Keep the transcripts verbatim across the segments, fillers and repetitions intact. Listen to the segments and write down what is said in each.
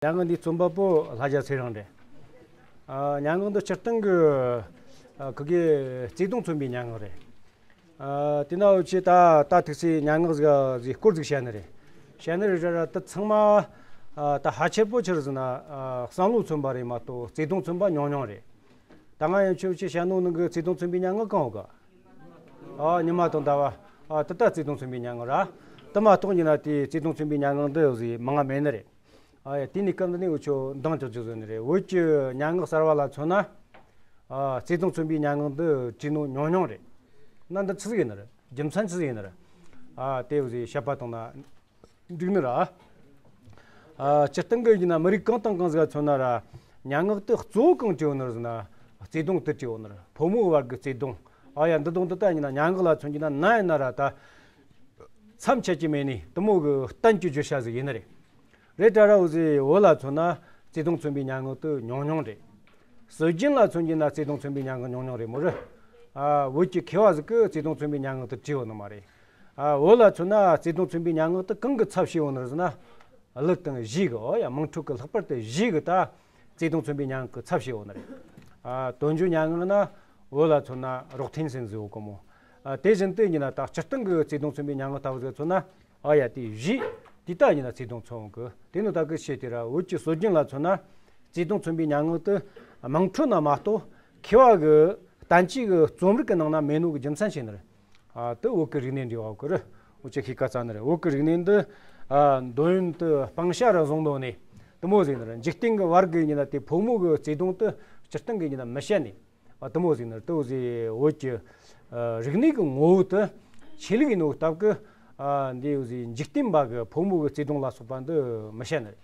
མྱ་ངན་འདི་རྩོམ་པ་པོ་ལྷ་རྒྱལ་ཚེ་རིང་རེད། ཨ། མྱ་ངན་འདི་སྤྱིར་བཏང་གི། ཨ། ཁི་གེ་བརྩེ་དུང་མཚོན་པའི་མྱ་ངན་རེད། ཨ། དེ་ན་འུ་ཆོས་ད་ད་ཐུག་སའི་མྱ་ངན་ཟིག་ཟིག་སྐོར་ཟིག་བཤད་ནི་རེད། བཤད་ནི་རེད་ར་ར་དེ་ཚང་མ། ཨ། ད་ཕལ་ཆེར་པོ་ཆི་རེད་ཟེར་ན། ཨ། བསམ་བློ་མཚོན་པ་རེད་མ་གཏོགས་བརྩེ་དུང་མཚོན་པ་ཉུང་ཉུང་རེད། ད་ང་ཡང་ཁྱོད་ཆོས་བཤད་ནོ་ནང་གི་བརྩེ་དུང་མཚོན་པའི་མྱ་ངན་གང་ཡོད་ག་ཨ། ཉི་མ་དང་ཟླ་བ། ཨ། དེ་ད་བརྩེ་དུང་མཚོན་པའི་མྱ་ངན་ར། དེ་མ་གཏོགས་ཡིན་ན་དེ་བརྩེ་དུང་མཚོན་པའི་མྱ་ངན་འདི་ཟིག་མང་ང་མེད་ནི་རེད། ཨ་ཡ། དེ་ནས་སྐབས་འདི་ནས་འུ་ཆོ་འདང་རྒྱག་རྒྱུ་བཟོས་ནི་རེད། བོད་ཀྱི་མྱ་ངན་གསར་བ་ལ་མཚོན་ན། ཨ། བརྩེ་དུང་མཚོན་པའི་མྱ་ངན་འདི་བྲིས་ནོ་ཉུང་ཉུང་རེད། ན་འདི་ཆི་ཟིག་ཡིན་ནི་རེད། རྒྱུ་མཚན་ཆི་ཟིག་ཡིན་ནི་རེད། ཨ། དེ་བཟོས་བཤད་པ་བཏང་ན་འགྲིག་ནི་ར། ཨ། སྤྱིར་བཏང་གི་ཡིན་ན་མི་རིགས་གང་དང་གང་ཟིག་ལ་མཚོན་ན་ར། མྱ་ངན་དེ་གཙོ་བོ་གང་བྲིས་ཡོད་ནི་རེད་ཟེར་ན། བརྩེ་དུང་དེ་བྲིས་ཡོད་ནི་རེད། ཕོ་མོ་བར་གྱི་བརྩེ་དུང་། ཨ་ཡ། འདི་དང་འདི་ད་ཡིན་ན་མྱ་ངན་ལ་མཚོན་གྱི་ན་ན་ཡིན་ན་ར་ད། མཚམས་ཆད་ཀྱི་མེད་ནི་དེ་མོ་གི་གཏན་གྱི་བརྗོད་བྱ་ཟིག་ཡིན་ནི་རེད། རེད་དྲ་ར། འུ་ཟོས་བོད་ལ་མཚོན་ན་བརྩེ་དུང་མཚོན་པའི་མྱ་ངན་དེ་ཉུང་ཉུང་རེད། སྲོལ་རྒྱུན་ལ་མཚོན་གྱི་ན་བརྩེ་དུང་མཚོན་པའི་མྱ་ངན་ཉུང་ཉུང་རེད་མོ་རེད། ཨ། བོད་ཀྱི་མཁས་པ་ཟིག་གིས་བརྩེ་དུང་མཚོན་པའི་མྱ་ངན་དེ་བྲིས་ཡོད་ནི་མ་རེད། ཨ། བོད་ལ་མཚོན་ན་བརྩེ་དུང་མཚོན་པའི་མྱ་ངན་དེ་གང་གི་ཚབ་བྱས་ཡོད་ནི་རེད་ཟེར་ན། གླུ་དང་གཞས་ཀྱི། ཨོ་ཡ། དམངས་ཁྲོད་ཀྱི་ལྷག་པར་དུ་གཞས་ཀྱི་ད་བརྩེ་དུང་མཚོན་པའི་མྱ་ངན་གྱི་ཚབ་བྱས་ཡོད་ནི་རེད། ཨ། དོན་བརྗོད་མྱ་ངན་ན་བོད་ལ་མཚོན་ན་རོགས་འཐེན་སེམས་ཟེར་ཡོད་གི་མོ། ཨ། དེ་བཞིན་དུ་ཡིན་ན་ད་སྤྱིར་བཏང་གི་བརྩེ་དུང་མཚོན་པའི་མྱ་ངན་ལྟ་བུ་ཟིག་མཚོན་ན། ཨ་ཡ། དེ་གཞས་དེ་ད་ཡིན་ན་བརྩེ་དུང་མཚོན་གི། དེ་ནི་ད་གི་ཤེས་དེ་ར། བོད་ཀྱི་སྲོལ་རྒྱུན་ལ་མཚོན་ན་བརྩེ་དུང་མཚོན་པའི་མྱ་ངན་དེ་དམངས་ཁྲོད་ན་མ་གཏོགས་མཁས་པ་གི་བསྟན་བཅོས་ཀྱི་རྩོམ་རིག་གི་ནང་ན་མེད་ནོ་གི་རྒྱུ་མཚན་ཤེས་ནི་རེད། ཨ། དེ་བོད་ཀྱི་རིག་གནས་འབྲེལ་བ་གི་རེད། འུ་ཆོས་ཤེས་ཀ་རྩ་ནི་རེད། བོད་ཀྱི་རིག་གནས་འདི། ཨ། འདོད་ཡོན་དེ་སྤང་བྱ་ར་བཟུང་ནོ་ནི་དེ་མོ་ཟིག་ནི་རེད། འཇིག་རྟེན་གྱི་བར་གྱི་ཡིན་ན་དེ་ཕོ་མོ་གི་བརྩེ་དུང་དེ་སྤྱིར་བཏང་གི་ཡིན་ན་མི་བཤད་ནི། ཨ། དེ་མོ་ཟིག་ནི་རེད། དེ་བོ་ཟིག་བོད་ཀྱི། ཨ། རིག་གནས་ཀྱི་ངོ་བོ་དེ་ཆོས་ལུགས་ཡིན་ནོ་སྟབས་ཀྱིས། ཨ། འདི་བོ་ཟིག་འཇིག་རྟེན་པ་གི་ཕོ་མོ་གི་བརྩེ་དུང་ལ་སོགས་པ་འདི་མི་བཤད་ནི་རེད།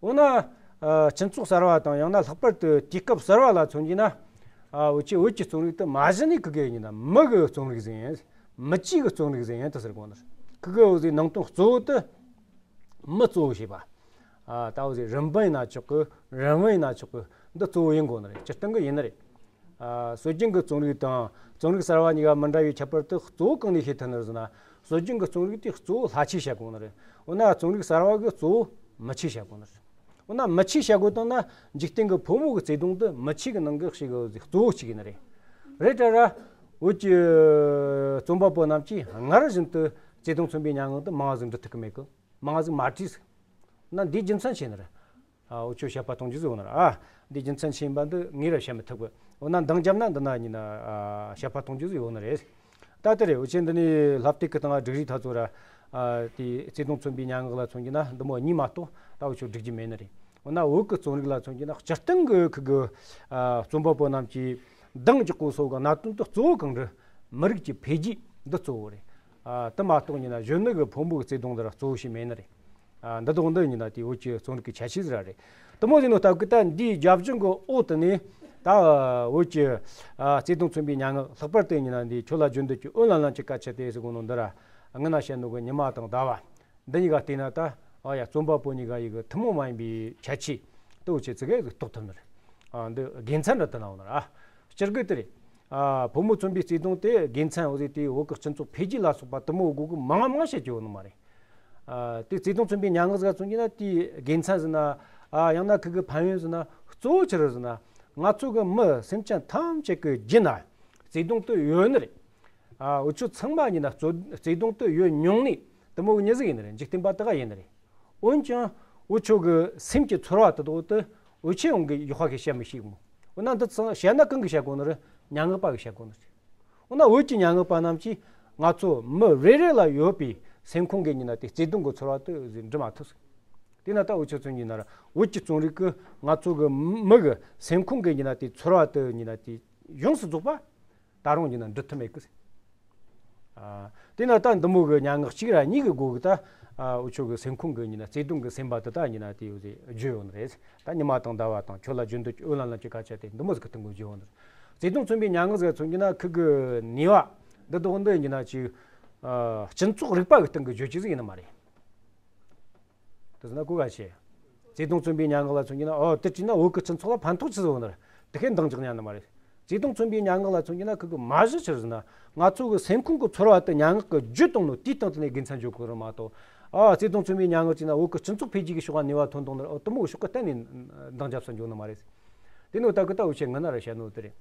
འོ་ན། ཨ། སྤྱི་ཚོགས་གསར་བ་དང་ཡང་ན་ལྷག་པར་དུ་དུས་སྐབས་གསར་བ་ལ་མཚོན་གྱི་ན། ཨ། འུ་ཆོས་བོད་ཀྱི་རྩོམ་རིག་དེ་མ་གཞི་ནས་ཁི་གེ་ཡིན་ན་མི་གི་རྩོམ་རིག་ཟིག་ཡིན། མི་གཅིག་གི་རྩོམ་རིག་ཟིག་ཡིན་དུ་ཟེར་དགོས་ནི་རེད། ཁི་གེ་བོ་ཟིག་ནང་དོན་གཙོ་བོ་དེ་མི་གཙོ་བོ་བྱེད་པ། ཨ། ད་བོ་ཟིག་རིན་སྤུངས་ཡིན་ན་ཆོག་གི། རང་དབང་ཡིན་ན་ཆོག་གི། འདི་གཙོ་བོ་ཡིན་དགོས་ནི་རེད། སྤྱིར་བཏང་གི་ཡིན་ནི་རེད། ཨ། སྲོལ་རྒྱུན་གྱི་རྩོམ་རིག་དང་རྩོམ་རིག་གསར་བ་གཉིས་ཀ་མི་འདྲ་བའི་ཁྱད་པར་དེ་གཙོ་བོ་གང་ནས་ཤེས་ཐུབ་ནི་རེད་ཟེར་ན། སྲོལ་རྒྱུན་གྱི་རྩོམ་རིག་དེ་གཙོ་བོ་ལྷ་ཆོས་བཤད་དགོས་ནི་རེད། འོ་ན་རྩོམ་རིག་གསར་བ་གི་གཙོ་བོ་མི་ཆོས་བཤད་དགོས་ནི་རེད། འོ་ན་མི་ཆོས་བཤད་དགོས་བཏང་ན་འཇིག་རྟེན་གྱི་ཕོ་མོ་གི་བརྩེ་དུང་དེ་མི་ཆོས་ཀྱི་ནང་གི་ཞིག་གི་གཙོ་བོ་གཅིག་ཡིན་ནི་རེད། རེད་དྲ་ར། བོད་ཀྱི་རྩོམ་པ་པོ་རྣམས་ཀྱིས་སྔར་བཞིན་དུ་བརྩེ་དུང་མཚོན་པའི་མྱ་ངན་དེ་མང་ཟིག་འབྲི་ཐུབ་ཀྱི་མེད་གི། མང་ཟིག་མ་བྲིས་ཟིག། ན་འདིའི་རྒྱུ་མཚན་ཆི་ཡིན་ནི་རེད། ཨ། འུ་ཆོས་དཔྱད་པ་གཏོང་རྒྱུ་ཟིག་ཡོད་ནི་རེད། ཨ། འདིའི་རྒྱུ་མཚན་ཆི་ཡིན་པ་འདི་ངས་ར་བཤད་མི་ཐུབ་གི། འོ་ན་འདང་བརྒྱབ་ན་འདི་ན་ཡིན་ན། ཨ། དཔྱད་པ་གཏོང་རྒྱུ་ཟིག་ཡོད་ནི་རེད། ད་དེ་རེད། འུ་ཆོས་འདི་ནས་ལྷ་བརྟན་གི་སྟེང་ལ་སྒྲིག་རིས་ཐ་ཚོ་ར། ཨ། དེ་བརྩེ་དུང་མཚོན་པའི་མྱ་ངན་ལ་མཚོན་གྱི་ན་འདི་མོ་གཉིས་མ་གཏོགས་ད་འུ་ཆོས་སྒྲིག་རྒྱུ་མེད་ནི་རེད། འོ་ན་བོད་ཀྱི་རྩོམ་རིག་ལ་མཚོན་གྱི་ན་སྤྱིར་བཏང་གི་ཁི་གི། ཨ། རྩོམ་པ་པོ་རྣམས་ཀྱིས་འདང་རྒྱག་དགོས་སོ་གི་གནད་དོན་དེ་གཙོ་བོ་གང་རེད། མི་རིགས་ཀྱི་འཕེལ་རྒྱས་འདི་གཙོ་བོ་རེད། ཨ། དེ་མ་གཏོགས་ཡིན་ན་གཞོན་ནུ་གི་ཕོ་མོ་གི་བརྩེ་དུང་འདི་ར་གཙོ་བོ་ཞིག་མེད་ནི་རེད། ཨ། འདི་དག་འདི་ཡིན་ན་དེ་བོད་ཀྱི་རྩོམ་རིག་གི་ཁྱད་ཆོས་ཟིག་ར་རེད། དེ་མོ་ཟིག་ནོ་སྟབས་ཀྱིས་ད་འདིའི་རྒྱབ་ལྗོངས་ཀྱི་འོག་ཏུ་ནས་ད་བོད་ཀྱི། ཨ། བརྩེ་དུང་མཚོན་པའི་མྱ་ངན། ལྷག་པར་དུ་ཡིན་ན་འདི་ཁྱོད་ལ་རྒྱུན་དུ་སྐྱོ་འོན་ལ་ལམ་གྱི་སྐར་ཆ་སྟེ་ཟེར་གོ་ནོ་འདི་ར། སྔ་ན་བཤད་ནོ་གི་ཉི་མ་དང་ཟླ་བ། འདི་གཉིས་ཀ་བལྟས་ན་ད། ཨ་ཡ། རྩོམ་པ་པོ་གཉིས་ཀ་ཡི་གི་ཐུན་མོང་མ་ཡིན་པའི་ཁྱད་ཆོས་དེ་འུ་ཆོས་ཙི་གེ་ཟིག་རྟོགས་ཐུབ་ནི་རེད། ཨ། འདི་དགེ་མཚན་ར་དེ་ན་འོ་ན་ར། སྤྱིར་གི་དེ་རེད། ཨ། ཕོ་མོ་མཚོན་པའི་བརྩེ་དུང་དེ་དགེ་མཚན་འོ་ཟིག་དེ་བོད་ཀྱི་སྤྱི་ཚོགས་འཕེལ་རྒྱས་ལ་སོགས་པ་དེ་མོ་དགོས་གི་མང་མང་བཤད་ཀྱི་ཡོད་ནི་མ་རེད། ཨ། དེ་བརྩེ་དུང་མཚོན་པའི་མྱ་ངན་ཟིག་མཚོན་གྱི་ན་དེའི་དགེ་མཚན་ཟེར་ན། ཨ། ཡང་ན་ཁི་གི་ཕན་ཡོན་ཟེར་ན། གཙོ་བོ་ཆི་རེད་ཟེར་ན། ང་ཚོ་གི་མི་སེམས་ཅན་ཐམས་ཅད་ཀྱི་རྒྱུད་ན་བརྩེ་དུང་དེ་ཡོད་ནི་རེད། ཨ། འུ་ཆོ་ཚང་མ་ཡིན་ན་བརྩེ་བརྩེ་དུང་དེ་ཡོད་མྱོང་ནི་དེ་མོ་གི་མྱི་ཟིག་ཡིན་ནི་རེད། འཇིག་རྟེན་པ་དེ་ག་ཡིན་ནི་རེད། འོན་ཀྱང་འུ་ཆོ་གི་སེམས་ཀྱི་ཚོར་བ་དེ་དག་དེ་འུ་ཆོས་ཡོང་གི་ཡག་པ་གི་བཤད་མི་ཤེས་གི་མོ། འོ་ན་འདི་ཚང་བཤད་ན་གང་གི་བཤད་དགོས་ནི་རེད། མྱ་ངན་པ་གི་བཤད་དགོས་ནི་རེད། འོ་ན་བོད་ཀྱི་མྱ་ངན་པ་རྣམས་ཀྱིས་ང་ཚོ་མི་རེ་རེ་ལ་ཡོད་པའི་སེམས་ཁོང་གི་ཡིན་ན་དེ་བརྩེ་དུང་གི་ཚོར་བ་དེ་འབྲི་མ་ཐུབ་ཟིག། དེ་ན་ད་འུ་ཆོ་ཚོ་ཡིན་ན་ར་བོད་ཀྱི་རྩོམ་རིག་གིས་ང་ཚོ་གི་མི་གི་སེམས་ཁོང་གི་ཡིན་ན་དེ་ཚོར་བ་དེ་ཡིན་ན་དེ་ཡོངས་སུ་རྫོགས་པ། ད་རུང་ཡིན་ན་འབྲི་ཐུབ་མེད་གི། ཨ། དེ་ན་ད་འདི་མོ་གི་མྱ་ངན་གཅིག་ར་གཉིས་གི་སྒོ་གི་ད། ཨ། འུ་ཆོ་གི་སེམས་ཁོང་གི་ཡིན་ན་བརྩེ་དུང་གི་སེམས་པ་དེ་ད་ཡིན་ན་དེ་ཡོད་ཟེར་བརྗོད་ཡོད་ནི་རེད། ད་ཉི་མ་དང་ཟླ་བ་དང་ཁྱོད་ལ་རྒྱུན་དུ་འོན་ལ་ལམ་གྱི་སྐར་ཆ་སྟེ་འདི་མོ་ཟིག་གི་སྟེང་གི་བརྗོད་ཡོད་ནི་རེད། བརྩེ་དུང་མཚོན་པའི་མྱ་ངན་ཟིག་མཚོན་གྱི་ན་ཁི་གི་ནུས་པ་འདི་དག་འདི་ཡིན་ན་ཅིག། ཨ། སྤྱི་ཚོགས་རིག་པ་གི་སྟེང་གི་བརྗོད་ཀྱི་ཟིག་ཡིན་ནི་མ་རེད། དེ་ཟེར་ན་གོ་ག་ཤེས། བརྩེ་དུང་མཚོན་པའི་མྱ་ངན་ལ་མཚོན་གྱི་ན། ཨོ། དེ་བྲིས་ན་བོད་ཀྱི་སྤྱི་ཚོགས་ལ་ཕན་ཐོགས་ཆི་ཟིག་ཡོད་ནི་རེད། དེ་གས་འདང་རྒྱག་ཉན་ནི་མ་རེད། བརྩེ་དུང་མཚོན་པའི་མྱ་ངན་ལ་མཚོན་གྱི་ན་ཁི་གི་མ་གཞི་ཆི་རེད་ཟེར་ན། ང་ཚོ་གི་སེམས་ཁོང་གི་ཚོར་བ་དེ་མྱ་ངན་གི་རྒྱུ་དང་ནོ་དེའི་སྟེང་དུ་ནས་དགེ་མཚན་འཇོག་དགོས་རེད་མ་གཏོགས། ཨ་བརྩེ་དུང་མཚོན་པའི་མྱ་ངན་བྱས་ན་བོད་ཀྱི་སྤྱི་ཚོགས་འཕེལ་རྒྱས་ཀྱི་ཕྱོགས་ནས་ནུས་པ་ཐོན་བཏང་ནི་རེད། ཨོ་དེ་མོ་གི་ཕྱོགས་ཀྱི་གཏན་ནས་འདང་རྒྱབ་ས་འགྱོ་ནི་མ་རེད། དེ་ནོ་ད་གི་ད་འུ་ཆོས་ངི་ན་ར་བཤད་ནོ་དེ་རེད།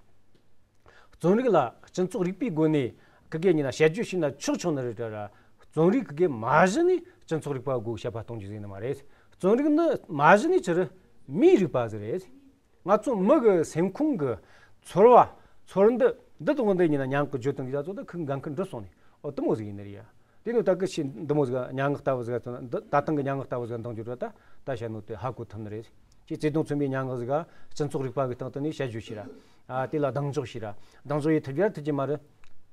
རྩོམ་རིག་ལ་སྤྱི་ཚོགས་རིག་པའི་སྒོ་ནས་ཁི་གེ་ཉིན་ན་དཔྱད་བརྗོད་བྱས་ན་ཆོག་ཆོག་ནི་རེད་དྲ་ར། རྩོམ་རིག་ཁི་གེ་མ་གཞི་ནས་སྤྱི་ཚོགས་རིག་པ་སྒོ་བཤད་པ་གཏོང་རྒྱུ་ཟིག་ནི་མ་རེད། རྩོམ་རིག་ནི་མ་གཞི་ནས་ཆི་རེད། མིའི་རིག་པ་ཟིག་རེད། ང་ཚོ་མི་གི་སེམས་ཁོང་གི་ཚོར་བ། ཚོར་འདུ། འདི་དང་འདི་ཉིན་ན་མྱ་ངན་གི་བརྗོད་དང་འདི་ད་ཚོ་ད་ཁི་འགན་ཁི་འགྲུབ་སོང་ནས་ཨོ་དེ་མོ་ཟིག་ཡིན་ནི་རེད་ཡ། དེ་ནི་ད་གི་ཤི་འདི་མོ་ཟིག་མྱ་ངན་ལྟ་བུ་ཟིག་ད་ད་ཐེངས་གི་མྱ་ངན་ལྟ་བུ་ཟིག་འདང་རྒྱུ་ར་ད་ད་བཤད་ནོ་དེ་ཧ་གོ་ཐུབ་ནི་རེད། ཅེས་བརྩེ་དུང་མཚོན་པའི་མྱ་ངན་ཟིག་ག་སྤྱི་ཚོགས་རིག་པ་གི་སྟེང་དུ་ནས་དཔྱད་བརྗོད་བྱས་ར། ཨ་དེ་ལ་གདེང་འཇོག་བྱས་ར། གདེང་འཇོག་ཡེ་ཐུབ་རྒྱུ་ར་ཐུབ་རྒྱུ་མ་རེད།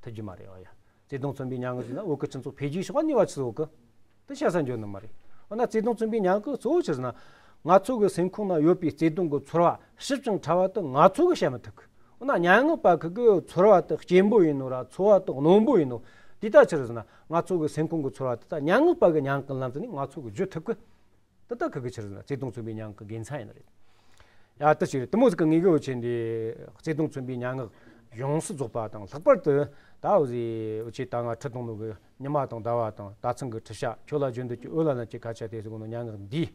ཐུབ་རྒྱུ་མ་རེད། ཨ་ཡ། བརྩེ་དུང་མཚོན་པའི་མྱ་ངན་ཟེར་ན་བོད་ཀྱི་སྤྱི་ཚོགས་འཕེལ་རྒྱས་ཕྱོགས་ནས་བ་ཆི་ཟིག་གི་དེ་བཤད་ས་འཇོག་ནི་མ་རེད། འོ་ན་བརྩེ་དུང་མཚོན་པའི་མྱ་ངན་གཙོ་བོ་ཆི་ཟེར་ན། ང་ཚོ་གི་སེམས་ཁོང་ན་ཡོད་པའི་བརྩེ་དུང་གི་ཚོར་བ་ཞིབ་ཅིང་ཕྲ་བ་དེ་ང་ཚོ་གི་བཤད་མི་ཐུབ་གི། འོ་ན་མྱ་ངན་པ་ཁི་གི་ཚོར་བ་དེ་སྐྱེན་པོ་ཡིན་ནོ་ར་ཚོར་བ་དེ་རྣོན་པོ་ཡིན་ནོ། དེ་ད་ཆི་རེད་ཟེར་ན་ང་ཚོ་གི་སེམས་ཁོང་གི་ཚོར་བ་དེ་ད་མྱ་ངན་པ་གི་མྱ་ངན་གི་ལམ་དུ་ནས་ང་ཚོ་གི་བརྗོད་ཐུབ་གི། དེ་ད་ཁི་གི་ཆི་རེད་ཟེར་ན་བརྩེ་དུང་མཚོན་པའི་མྱ་ངན་གི་དགེ་མཚན་ཡིན་ནི་རེད། ཡ་དེ་ཆི་རེད། དེ་མོ་ཟིག་གི་ངེས་གི་འུ་ཆེ་འདི་བརྩེ་དུང་མཚོན་པའི་མྱ་ངན་ཡོངས་སུ་རྫོགས་པ་དང་ལྷག་པར་དུ་ད་འུ་ཟི་འུ་ཆེ་ད་ང་ཁྲིད་གཏོང་ནོ་གི་ཉི་མ་དང་ཟླ་བ་དང་ད་ཚང་གི་ཁྲི་ཤ་ཁྱོད་ལ་བརྗོད་འདོད་ཀྱི་འོད་ལ་ནི་ཀྱི་ཁ་ཆ་དེ་ཟེར་གོ་ནོ་མྱ་ངན་འདིའི་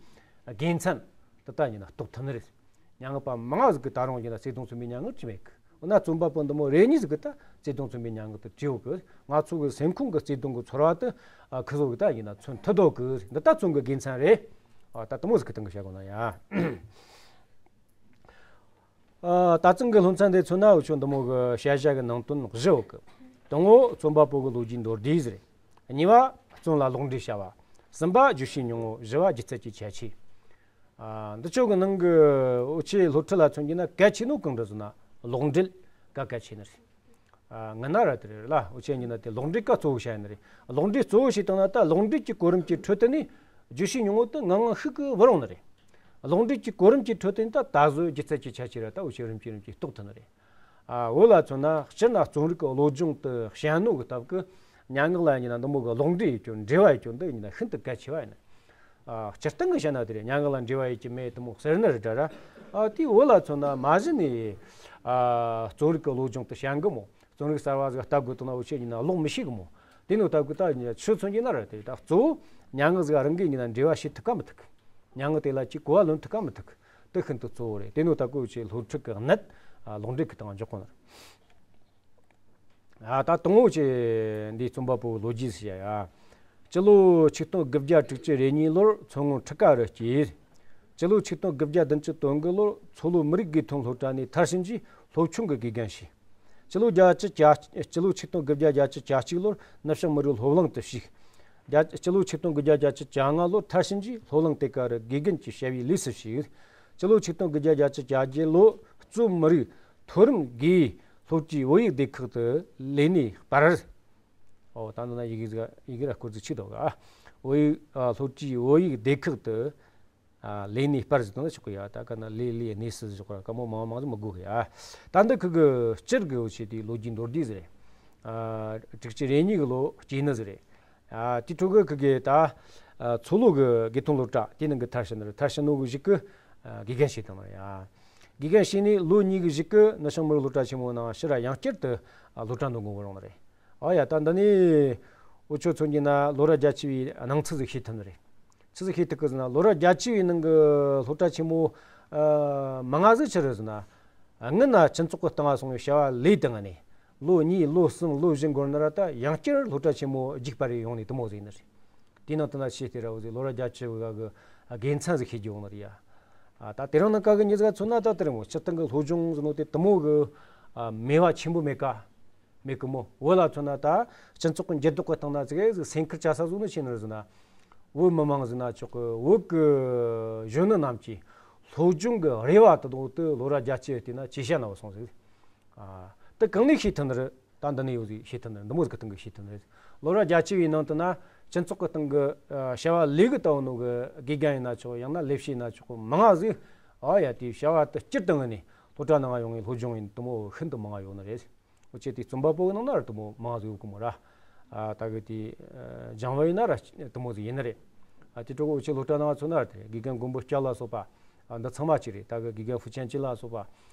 དགེ་མཚན་དེ་ད་ཡིན་ན་རྟོགས་ཐུབ་ནི་རེད། མྱ་ངན་པ་མང་ང་ཟིག་གི་ད་རུང་ཡིན་ན་བརྩེ་དུང་མཚོན་པའི་མྱ་ངན་ཅི་མེད་གི། འོ་ན་རྩོམ་པ་པོ་འདི་མོ་རེ་གཉིས་ཟིག་གི་ད་བརྩེ་དུང་མཚོན་པའི་མྱ་ངན་དེ་བྲིས་ཡོད་གི། ང་ཚོ་གི་སེམས་ཁོང་གི་བརྩེ་དུང་གི་ཚོར་བ་དེ་ཨ་ཁི་ཟོ་གི་ད་ཡིན་ན་མཚོན་ཐུབ་འདུག་གི། འདི་ད་རྩོམ་གི་དགེ་མཚན་རེད། ཨ་ད་དེ་མོ་ཟིག་གི་སྟེང་གི་བཤད་དགོས་ན་ཡ། ཨ་ད་ཚང་གི་སློབ་ཚན་དེ་མཚོན་ན་འུ་ཆོ་འདི་མོ་གི་དཔྱད་བྱ་གི་ནང་དོན་བཞི་ཡོད་གི། དང་པོ་རྩོམ་པ་པོ་གི་ལོ་རྒྱུས་མདོར་བསྡུས་ཟིག་རེད། གཉིས་པ་རྩོམ་ལ་ལོག་འགྲེལ་བྱ་བ། གསུམ་པ་བརྗོད་བྱའི་སྙིང་བོ། བཞི་བ་སྒྱུ་རྩལ་གྱི་ཁྱད་ཆོས། ཨ་འདི་ཆོ་གི་ནང་གི་འུ་ཆོའི་སློབ་ཁྲིད་ལ་མཚོན་རྒྱུ་ན་གལ་ཆེ་ནོ་གང་འདྲ་ཟེར་ན་ལོག་འགྲེལ་ག་གལ་ཆེ་ནི་རེད། ཨ་ངི་ན་ར་དེ་རེད་ལ། འུ་ཆོ་ཡིན་ན་དེ་ལོག་འགྲེལ་ག་གཙོ་བོ་བྱ་ཡ་ནི་རེད། ལོག་འགྲེལ་གཙོ་བོ་བྱས་བཏང་ན་ད་ལོག་འགྲེལ་གྱི་གོ་རིམ་གྱི་ཁྲོད་དུ་ནས་བརྗོད་བྱའི་སྙིང་བོ་དེ་ངང་ངང་ཤུགས་ཀྱིས་བུད་རུང་ནི་རེད། ལོག་འགྲེལ་གྱི་གོ་རིམ་གྱི་ཁྲོད་དུ་ནས་ད་ད་གཟོད་སྒྱུ་རྩལ་གྱི་ཁྱད་ཆོས་ར་ད་འུ་ཆོས་རིམ་གྱིས་རིམ་གྱིས་རྟོགས་ཐུབ་ནི་རེད། ཨ་བོད་ལ་མཚོན་ན་སྤྱིར་ན་རྩོམ་རིག་གི་བློ་སྦྱོང་དུ་བྱ་ནོ་གི་སྟབས་ཀྱིས་སྙན་ངག་ལ་ཡིན་ན་འདི་མོ་གི་ལོག་འགྲེལ་ཡོད་རྒྱུ་འགྲེལ་བ་ཡོད་རྒྱུ་འདི་ཡིན་ན་ཤིན་ཏུ་གལ་ཆེ་བ་ཡིན། ཨ་སྤྱིར་བཏང་གི་བཤད་ན་དེ་རེད། སྙན་ངག་ལ་འགྲེལ་བ་ཡོད་ཀྱི་མེད་དེ་མོ་ཟེར་ནི་རེད་དྲ་ར། ཨ་དེ་བོད་ལ་མཚོན་ན་མ་གཞི་ནས་ཨ་རྩོམ་རིག་གི་བློ་སྦྱོང་དུ་བྱ་གི་མོ། རྩོམ་རིག་གསར་བ་ཟིག་ལྟ་དགོས་དང་ན་འུ་ཆོ་ཡིན་ན་ཀློག་མི་ཤེས་གི་མོ། དེ་ནོ་ལྟ་དགོས་ད་ཡིན་ན་ཆོས་མཚོན་གྱི་ན་ར་དེ་ད་གཙོ་བོ་སྙན་ངག་ཟིག་རང་གིས་ཡིན་ན་འགྲེལ་བ་བྱེད་ཐུབ་ཀ་མི་ཐུབ་གི། སྙན་ངག་དེ་ལ་ཅིག་གོ་བ་ལོན་ཐུབ་ཀ་མི་ཐུབ་གི། དེ་ཤིན་ཏུ་གཙོ་བོ་རེད། དེ་ནོ་ལྟ་དགོས་འུ་ཆོའི་སློབ་ཁྲིད་གི་གནད་ཨ་ལོག་འགྲེལ་གི་སྟེང་འཇོག་གོ་ནི་རེད། ཨ་ད་དང་པོ་ཆེ་འདིའི་རྩོམ་པ་པོའི་ལོ་རྒྱུས་ཟེར་ཡ། སྤྱི་ལོ་ཆིག་སྟོང་དགུ་བརྒྱ་དྲུག་ཅུ་རེ་གཉིས་ལོར་མཚོ་སྔོན་ཁྲི་ཀ་རུ་སྐྱེས། སྤྱི་ལོ་ཆིག་སྟོང་དགུ་བརྒྱ་བདུན་ཅུ་དོན་དགུ་ལོར་མཚོ་ལྷོ་མི་རིགས་དགེ་ཐོན་སློབ་གྲྭ་ནས་མཐར་ཕྱིན་རྗེས་སློབ་ཆུང་གི་དགེ་རྒན་བྱས། སྤྱི་ལོ་བརྒྱད་ཅུ་གྱ་སྤྱི་ལོ་ཆིག་སྟོང་དགུ་བརྒྱ་བརྒྱད་ཅུ་གྱ་གཅིག་ལོར་ནུབ་བྱང་མི་རིགས་སློབ་གླིང་དུ་ཞུགས། བརྒྱད་སྤྱི་ལོ་ཆིག་སྟོང་དགུ་བརྒྱ་བརྒྱད་ཅུ་གྱ་ལྔ་ལོར་མཐར་ཕྱིན་རྗེས་སློབ་གླིང་དེ་ག་རུ་དགེ་རྒན་གྱི་བྱ་བའི་ལས་སུ་ཞུགས། སྤྱི་ལོ་ཆིག་སྟོང་དགུ་བརྒྱ་བརྒྱད་ཅུ་གྱ་བརྒྱད་ལོར་གཙོ་མི་རིགས་མཐོ་རིམ་དགེ་སློབ་ཀྱི་བོད་ཡིག་སྡེ་ཁག་ཏུ་ལས་གནས་སྤར། ཨོ་ད་ནི་ན་ཡི་གེ་ཟིག་ཡི་གེ་ར་སྐོར་ཟིག་ཆིག་འདུག་ག། བོད་ཡིག་ཨ་སློབ་ཀྱི་བོད་ཡིག་སྡེ་ཁག་ཏུ་ཨ་ལས་གནས་སྤར་ཟིག་དང་ཆོག་གི་ཡ། ད་ག་ན་ལས་ལས་གནས་སུ་ཟིག་ཆོག་ག། མོ་མང་མང་ཟིག་མི་དགོས་གི་ཡ། ད་འདི་ཁུ་གི་སྤྱིར་གི་འུ་ཆོ་དེའི་ལོ་རྒྱུས་མདོར་བསྡུས་ཟིག་རེད། ཨ་དྲུག་ཅུ་རེ་གཉིས་གི་ལོ་སྐྱེས་ནི་ཟིག་རེད། ཨ་དེ་ཕྲུ་གུ་ཁུ་གི་ད་ཨ་མཚོ་ལྷོ་གི་དགེ་ཐོན་སློབ་གྲྭ་དེ་ནང་གི་མཐར་ཕྱིན་ནི་རེད། མཐར་ཕྱིན་ནོ་གི་གཞུག་གི་ཨ་དགེ་རྒན་བྱས་བཏང་ནི་རེད་ཡ། དགེ་རྒན་བྱས་ནས་ལོ་གཉིས་ཀྱི་གཞུག་གི་ནུབ་བྱང་མི་རིགས་སློབ་གྲྭ་ཆེན་མོའི་ནང་ཕྱིར་ར་ཡང་བསྐྱར་དུ་ཨ་སློབ་གྲྭ་འགྲོ་དགོས་རུང་ནི་རེད། ཨ་ཡ་ད་འདི་ནས་འུ་ཆོ་མཚོན་རྒྱུ་ན་ལོ་རབས་བརྒྱད་ཅུ་བའི་སྣང་ཚུལ་ཟིག་ཤེས་ཐུབ་ནི་རེད། ཆི་ཟིག་ཤེས་ཐུབ་གི་ཟེར་ན་ལོ་རབས་བརྒྱད་ཅུ་བའི་ནང་གི་སློབ་གྲྭ་ཆེན་མོ་ཨ་མང་ང་ཟིག་ཆི་རེད་ཟེར་ན། སྔོན་ན་སྤྱི་ཚོགས་ཀྱི་སྟེང་ང་སོང་བའི་བྱ་བ་ལས་བཏང་ནས་ལོ་གཉིས་ལོ་གསུམ་ལོ་བཞི་འགོར་ན་ར་ད་ཡང་བསྐྱར་སློབ་གྲྭ་ཆེན་མོ་རྒྱུགས་སྤར་རེ་ཡོང་ནས་དེ་མོ་ཟིག་ཡིན་ནི་རེད། དེའི་ནང་དུ་ན་ཆེས་དེ་ར་འུ་ཟིག་ལོ་རབས་བརྒྱད་ཅུ་བའི་ག་གི་དགེ་མཚན་ཟིག་ཤེས་རྒྱུ་ཡོང་ནི་རེད་ཡ། ཨ་ད་དེ་རིང་ནངས་ཀ་གི་མྱི་ཟིག་མཚོན་ན་ད་དེ་རིང་མོ་སྤྱིར་བཏང་གི་སློབ་སྦྱོང་ཟེར་ནོ་དེ་དེ་མོ་གི་ཨ་མེད་པ་ཆེན་པོ་མེད་ཀ། མེད་གི་མོ། བོད་ལ་མཚོན་ན་ད་སྤྱི་ཚོགས་ཀྱི་འགྱུར་ལྡོག་གི་སྟེང་ན་ཙི་གེ་ཟིག་སེམས་ཁུར་བྱ་ས་ཟིག་ནི་ཆི་ནི་རེད་ཟེར་ན། བོད་མི་མང་ཟེར་ན་ཆོག་གི། བོད་ཀྱི་གཞོན་ནུ་རྣམས་ཀྱིས་སློབ་སྦྱོང་གི་རེ་བ་དེ་དང་དེ་ལོ་རབས་བརྒྱད་ཅུ་བལྟས་ན་ཇེ་ཞན་ན་བ་སོང་ཟིག། ཨ་དེ་གང་ནས་ཤེས་ཐུབ་ནི་རེད། ད་འདི་ནས་ཡོད་ཟིག་ཤེས་ཐུབ་ནི་རེད། འདི་མོ་ཟིག་གི་སྟེང་གི་ཤེས་ཐུབ་ནི་རེད། ལོ་རབས་བརྒྱད་ཅུ་བའི་ནང་དུ་ན་སྤྱི་ཚོགས་ཀྱི་སྟེང་གི་ཨ་བྱ་བ་ལས་གི་ལྟ་བུ་ནོ་གི་དགེ་རྒན་ཡིན་ན་ཆོག། ཡང་ན་ལས་བྱེད་ཡིན་ན་ཆོག་གི་མང་ང་ཟིག། ཨ་ཡ་དེའི་བྱ་བ་དེ་སྤྱིར་བཏང་གི་ནས་སློབ་གྲྭ་ནང་ཡོང་བའི་སློབ་སྦྱོང་ཡིན་དེ་མོ་ཤིན་ཏུ་མང་ང་ཡོད་ནི་རེད། འུ་ཆོ་དེ་རྩོམ་པ་པོ་གི་ནང་ན་ར་དེ་མོ་མང་ཟིག་ཡོད་གི་མོ་ར། ཨ་ད་གི་དེ་ཨ་སྦྱང་བ་ཡིན་ན་ར་དེ་མོ་ཟིག་ཡིན་ནི་རེད། ཨ་དེ་ཕྲུ་གུ་འུ་ཆོ་སློབ་གྲྭ་ནང་ཚོ་ན་ར་དེ་དགེ་རྒན་མགོན་པོ་སྐྱབས་ལ་སོགས་པ་ཨ་འདི་ཚང་མ་ཅིག་རེད། ད་གི་དགེ་རྒན་ཧྥུ་ཅན་ཅི་ལ་སོགས་པ།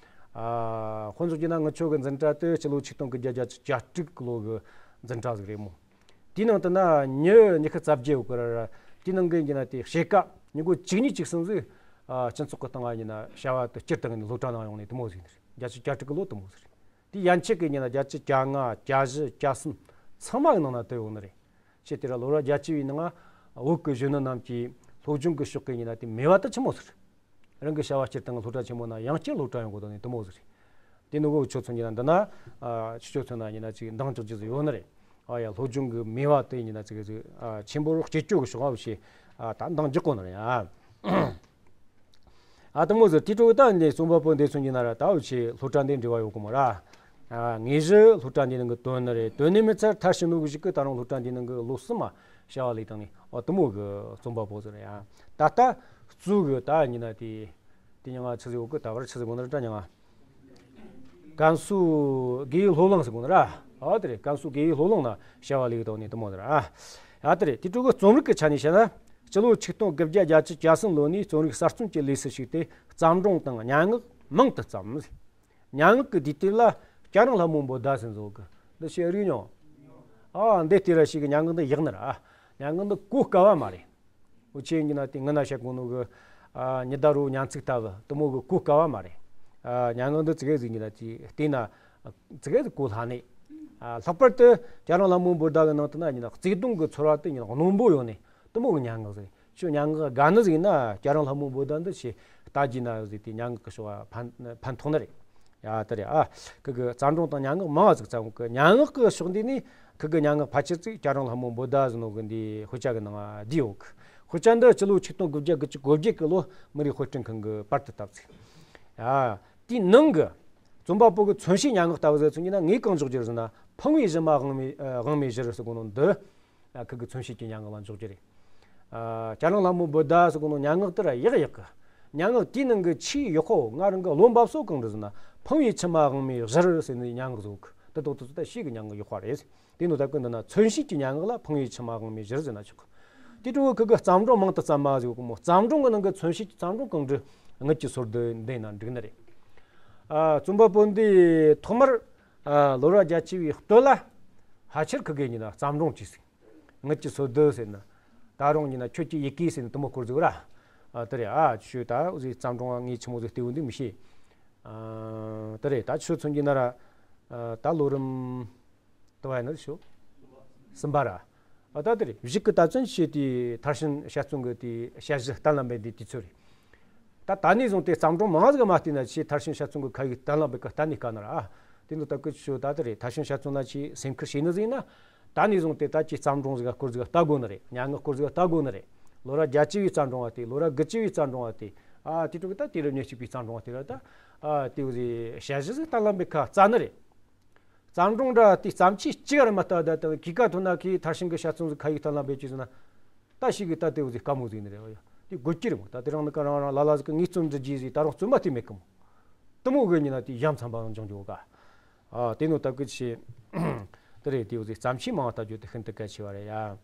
ཨ་དཔེ་མཚོན་བྱས་ན་ངི་ཆོ་གི་འཛིན་གྲྭ་དེ་སྤྱི་ལོ་ཆིག་སྟོང་དགུ་བརྒྱ་བརྒྱད་ཅུ་གྱ་དྲུག་ལོ་གི་འཛིན་གྲྭ་ཟིག་རེད་མོ། དེའི་ནང་དུ་ན་མྱི་ཉི་ཤུ་རྩ་བརྒྱད་ཡོད་གི་ར་ར། དེའི་ནང་གི་ཡིན་ན་དེ་ཕྱེད་ཀ་མྱི་མགོ་བཅུ་གཉིས་བཅུ་གསུམ་ཟིག་ཨ་སྤྱི་ཚོགས་ཀྱི་སྟེང་ང་ཡིན་ན་བྱ་བ་དེ་སྤྱིར་བཏང་གི་སློབ་གྲྭ་ནང་ཡོང་ནས་དེ་མོ་ཟིག་ནི་རེད། བརྒྱད་ཅུ་གྱ་དྲུག་གི་ལོ་དེ་མོ་ཟིག་རེད། དེ་ཡན་ཆད་ཀྱི་ཡིན་ན་བརྒྱད་ཅུ་གྱ་ལྔ་གྱ་བཞི་གྱ་གསུམ་ཚང་མ་གི་ནང་ན་དེ་ཡོང་ནི་རེད། ཅེས་དེ་ར་ལོ་ར་བརྒྱད་ཅུ་བའི་ནང་བོད་ཀྱི་གཞོན་ནུ་རྣམས་ཀྱིས་སློབ་སྦྱོང་གི་ཕྱོགས་ཀྱི་ཡིན་ན་དེ་མེད་པ་དེ་ཆི་མོ་ཟིག་རེད། རང་གི་བྱ་བ་སྤྱིར་བཏང་གི་སློབ་གྲྭ་ཆེན་མོ་ན་ཡང་བསྐྱར་སློབ་གྲྭ་ཡོང་དགོས་དོན་ནི་དེ་མོ་ཟིག་རེད། དེ་ནི་འུ་ཆོ་ཚོ་ཡིན་ན་འདི་ན་ཨ་ཆུ་ཆོ་ཚོ་ན་ཡིན་ན་ཅིག་འདང་རྒྱག་རྒྱུ་ཟིག་ཡོད་ནི་རེད། ཨ་ཡ་སློབ་སྦྱོང་གི་མེད་པ་དེ་ཡིན་ན་ཅིག་ཟིག་ཨ་ཆེན་པོ་རོགས་སྐྱེ་སྐྱོ་གི་ཕྱོགས་ཨ་བྱས་ཨ་ད་འདང་རྒྱག་དགོས་ནི་རེད་ཨ། ཨ་དེ་མོ་ཟིག་དེ་འཕྲོ་ད་འདི་རྩོམ་པ་པོ་འདི་ཚོ་ཡིན་ན་ར་ད་འུ་ཆོ་སློབ་གྲྭ་འདི་འབྲེལ་བ་ཡོད་གི་མོ་ར། ཨ་དངོས་གཞི་སློབ་གྲྭ་འདི་ནང་གི་དོན་ནི་རེད། དོན་ནི་མི་ཚར་མཐར་ཕྱིན་ནོ་གི་ཞིག་གི་ད་རུང་སློབ་གྲྭ་འདི་ནང་གི་ལོ་གསུམ་མ་བྱ་བ་ལས་བཏང་ནས་ཨ་དེ་མོ་གི་རྩོམ་པ་པོ་ཟིག་རེད་ཨ། ད་ལྟ་གཙོ་གི་ད་ཡིན་ན་དེ། དེ་ཉིན་ང་ཆི་ཟིག་ཡོད་གི་ད་བར་ཆི་ཟིག་དགོས་ན་ར་ད་ཉིན་ང་། ཀན་སུའུ་དགེ་བའི་སློབ་གླིང་ཟིག་དགོས་ན་ར། ཨ་དེ་རེད། ཀན་སུའུ་དགེ་བའི་སློབ་གླིང་ན་བྱ་བ་ལས་གི་དོན་ནི་དེ་མོ་ཟིག་ར། ཨ་དེ་རེད། དེ་འཕྲོ་གི་རྩོམ་རིག་གི་ཆ་ནས་བཤད་ན། སྤྱི་ལོ་ཆིག་སྟོང་དགུ་བརྒྱ་བརྒྱད་ཅུ་གྱ་གསུམ་ལོ་ནས་རྩོམ་རིག་གསར་རྩོམ་གྱི་ལས་སུ་ཞུགས་ཏེ་བརྩམས་སྒྲུང་དང་སྙན་ངག་མང་དུ་བརྩམས། སྙན་ངག་གི་དུས་དེབ་ལ་སྐྱ་རེངས་ལྷ་མོ་འབོད་སྒྲ་ཟེར་བཟོ་གི་འདི་ཞེས་རིག་མྱོང་། ཨ་འདི་ལྟེ་ར་ཞིག་གི་སྙན་ངག་འདི་ཡག་ནི་ར། སྙན་ངག་འདི་གོ་དཀའ་བ་མ་རེད། འུ་ཆོ་ཡིན་ན་དེ་ངི་ན་བཤད་གོ་ནོ་གི་ཨ་ཉི་ཟླ་རོ་སྙན་ཚིག་ལྟ་བུ་དེ་མོ་གི་གོ་དཀའ་བ་མ་རེད། ཨ་སྙན་ངག་འདི་ཙི་གེ་ཟིག་ཡིན་ན་དེ་བལྟས་ན་ཙི་གེ་ཟིག་གོ་སླ་ནི། ཨ་ལྷག་པར་དུ་སྐྱ་རེངས་ལྷ་མོ་འབོད་སྒྲ་གི་ནང་དུ་ན་ཡིན་ན་བརྩེ་དུང་གི་ཚོར་བ་དེ་ཡིན་ན་རྣོན་པོ་ཡོད་ནི་དེ་མོ་གི་སྙན་ངག་ཟིག་ཁྱོད་སྙན་ངག་དགའ་ནི་ཟིག་ཡིན་ན་སྐྱ་རེངས་ལྷ་མོ་འབོད་སྒྲ་འདི་ཞེས་ལྟ་རྒྱུ་ན་ཟིག་དེ་སྙན་ངག་གི་ཕྱོགས་ཕན་ཕན་ཐོགས་ནི་རེད། ཡ་དེ་རེད་ཨ། ཁི་གི་བརྩམས་སྒྲུང་དང་སྙན་ངག་མང་བ་ཟིག་བརྩམས་གི། སྙན་ངག་གི་ཕྱོགས་འདི་ནི་ཁི་གི་སྙན་ངག་ཕལ་ཆེར་ཅིག་སྐྱ་རེངས་ལྷ་མོ་འབོད་སྒྲ་ཟེར་ནོ་གི་འདི་དཔེ་ཆ་གི་ནང་བསྡུས་ཡོད་གི། དཔེ་ཆ་འདི་སྤྱི་ལོ་ཆིག་སྟོང་དགུ་བརྒྱ་དགུ་བཅུ་གོ་བརྒྱད་གི་ལོ་མི་རིགས་དཔེ་སྐྲུན་ཁང་གི་པར་དུ་བཏབ་ཚིག་ཡ་དེའི་ནང་གི་རྩོམ་པ་པོ་གི་མཚོན་བྱེད་སྙན་ངག་ལྟ་བུ་ཟེར་ཚུལ་གྱི་ན་ངས་གང་འཇོག་རྒྱུ་རེད་ཟེར་ན། ཕངས་པའི་གཞི་མ་དབང་མེད་དབང་མེད་གཞིར་ཟེར་གོ་ནོ་འདི། ཨ་ཁི་གི་མཚོན་བྱེད་ཀྱི་སྙན་ངག་ལ་འཇོག་རྒྱུ་རེད། ཨ་སྐྱ་རེངས་ལྷ་མོ་འབོད་སྒྲ་ཟེར་གོ་ནོ་སྙན་ངག་དེ་ར་ཡག་ཡག་གི། སྙན་ངག་དེའི་ནང་གི་ཆེས་ཡག་པོ་ང་རང་གི་བློ་འབབ་སོ་གང་རེད་ཟེར་ན། ཕངས་པའི་མཆི་མ་དབང་མེད་གཞིར་ཟེར་ནས་སྙན་ངག་ཟིག་ཡོད་གི། དེ་ཏོག་ཏོག་ཙི་ད་ཤེས་གི་སྙན་ངག་ཡག་པོ་རེད། དེ་ནོ་ད་གི་འདི་ན་མཚོན་བྱེད་ཀྱི་སྙན་ངག་ལ་ཕངས་པའི་མཆི་མ་དབང་མེད་གཞིར་ཟེར་ན་ཆོག་གི། དེ་འཕྲོ་ཁི་གི་བརྩམས་སྒྲུང་མང་དུ་བརྩམས་མ་ཟིག་ཡོད་གི་མོ། བརྩམས་སྒྲུང་གི་ནང་གི་མཚོན་བྱེད་ཀྱི་བརྩམས་སྒྲུང་གང་འབྲི་དངུལ་གྱི་སོར་དུ་འདི་ན་འགྲིག་ནི་རེད། ཨ་རྩོམ་པ་པོ་འདི་ཐོག་མར་ཨ་ལོ་ར་བརྒྱད་ཅུ་བའི་སྟོད་ལ་ཕལ་ཆེར་ཁི་གི་ཡིན་ན་བརྩམས་སྒྲུང་བྲིས་ཟིག་དངུལ་གྱི་སོ་བདུན་ཟེར་ན། ད་རུང་ཡིན་ན་ཁྱོད་ཀྱི་ཡི་གེ་ཟེར་ན་དེ་མོ་སྐོར་ཟིག་ར། ཨ་དེ་རེད་ཨ། ཆུ་ད་འུ་ཟིག་བརྩམས་སྒྲུང་ངས་ཆི་མོ་ཟིག་ལྟེ་བོ་འདི་མི་ཤེས། ཨ་དེ་རེད། ད་ཆུ་མཚོན་གྱི་ན་ར། ཨ་ད་ལོ་རིམ་དུ་བ་ཡིན་ན་ཤོ་གསུམ་པ་ར། ཨ་ད་དེ་རེད། གཞུག་གི་ད་ཚོན་བྱས་ཏེ་མཐར་ཕྱིན་དཔྱད་རྩོམ་གི་དེ་དཔྱད་གཞི་གཏན་ལ་འབེབས་དེ་དུས་ཚོད་རེད། ད་ད་ནས་བཟུང་སྟེ་བརྩམས་སྒྲུང་མང་ཟིག་མ་བལྟས་ན་ཆེས་མཐར་ཕྱིན་དཔྱད་རྩོམ་གི་ཁ་ཡིག་གཏན་ལ་འབེབས་ཀ་གཏན་ནས་དཀའ་ནི་ར། ཨ་དེ་ནི་ད་ཀི་ཆུ་ད་དེ་རེད། མཐར་ཕྱིན་དཔྱད་རྩོམ་ལ་ཆེས་སེམས་ཁུར་བྱས་ནི་ཟིག་ཡིན་ན། ད་ནས་བཟུང་སྟེ་ད་ཀྱི་བརྩམས་སྒྲུང་ཟིག་ག་སྐོར་ཟིག་ག་ལྟ་དགོས་ནི་རེད། སྙན་ངག་སྐོར་ཟིག་ག་ལྟ་དགོས་ནི་རེད། ལོ་ར་བརྒྱད་ཅུ་བའི་བརྩམས་སྒྲུང་བ་དེ། ལོ་ར་དགུ་བཅུ་བའི་བརྩམས་སྒྲུང་བ་དེ། ཨ་དེ་ཕྲུ་གུ་ད་དུས་རབས་ཉེར་གཅིག་པའི་བརྩམས་སྒྲུང་བ་དེ་ར་ད། ཨ་དེ་བོ་ཟིག་དཔྱད་གཞི་ཟིག་གཏན་ལ་འབེབས་ཁ་རྩ་ནི་རེད། བརྩམས་སྒྲུང་འདྲ་དེ་བརྩམས་ཆོས་གཅིག་ར་མ་ལྟ་ད་ད་གི་ཀ་ཐོན་ན་གི་མཐར་ཕྱིན་གི་དཔྱད་རྩོམ་ཟིག་ཁ་ཡིག་གཏན་ལ་འབེབས་ཀྱི་ཟིན་ན། ད་ཞིག་གི་ད་དེ་བོ་ཟིག་དཀའ་མོ་ཟིག་ནི་རེད་བ་ཡ། དེ་དགོས་ཀྱི་རེད་མོ། ད་དེ་རིང་ནི་ཀ་རང་རང་ལ་ལ་ཟིག་གི་ངས་རྩོམ་འབྲི་རྒྱུ་ཟིག་ད་རུང་རྩོམ་པ་དེ་མེད་གི་མོ། དེ་མོ་གི་ཉིན་ན་དེ་ཡ་མཚན་པ་རང་འབྱུང་རྒྱུ་ག་ཨ་དེ་ནོ་ད་ཀི་ཆེ། དེ་རེད། དེ་བོ་ཟིག་བརྩམས་ཆོས་མང་བ་ལྟ་རྒྱུ་དེ་ཤིན་ཏུ་གལ་ཆེ་བ་རེད་ཡ།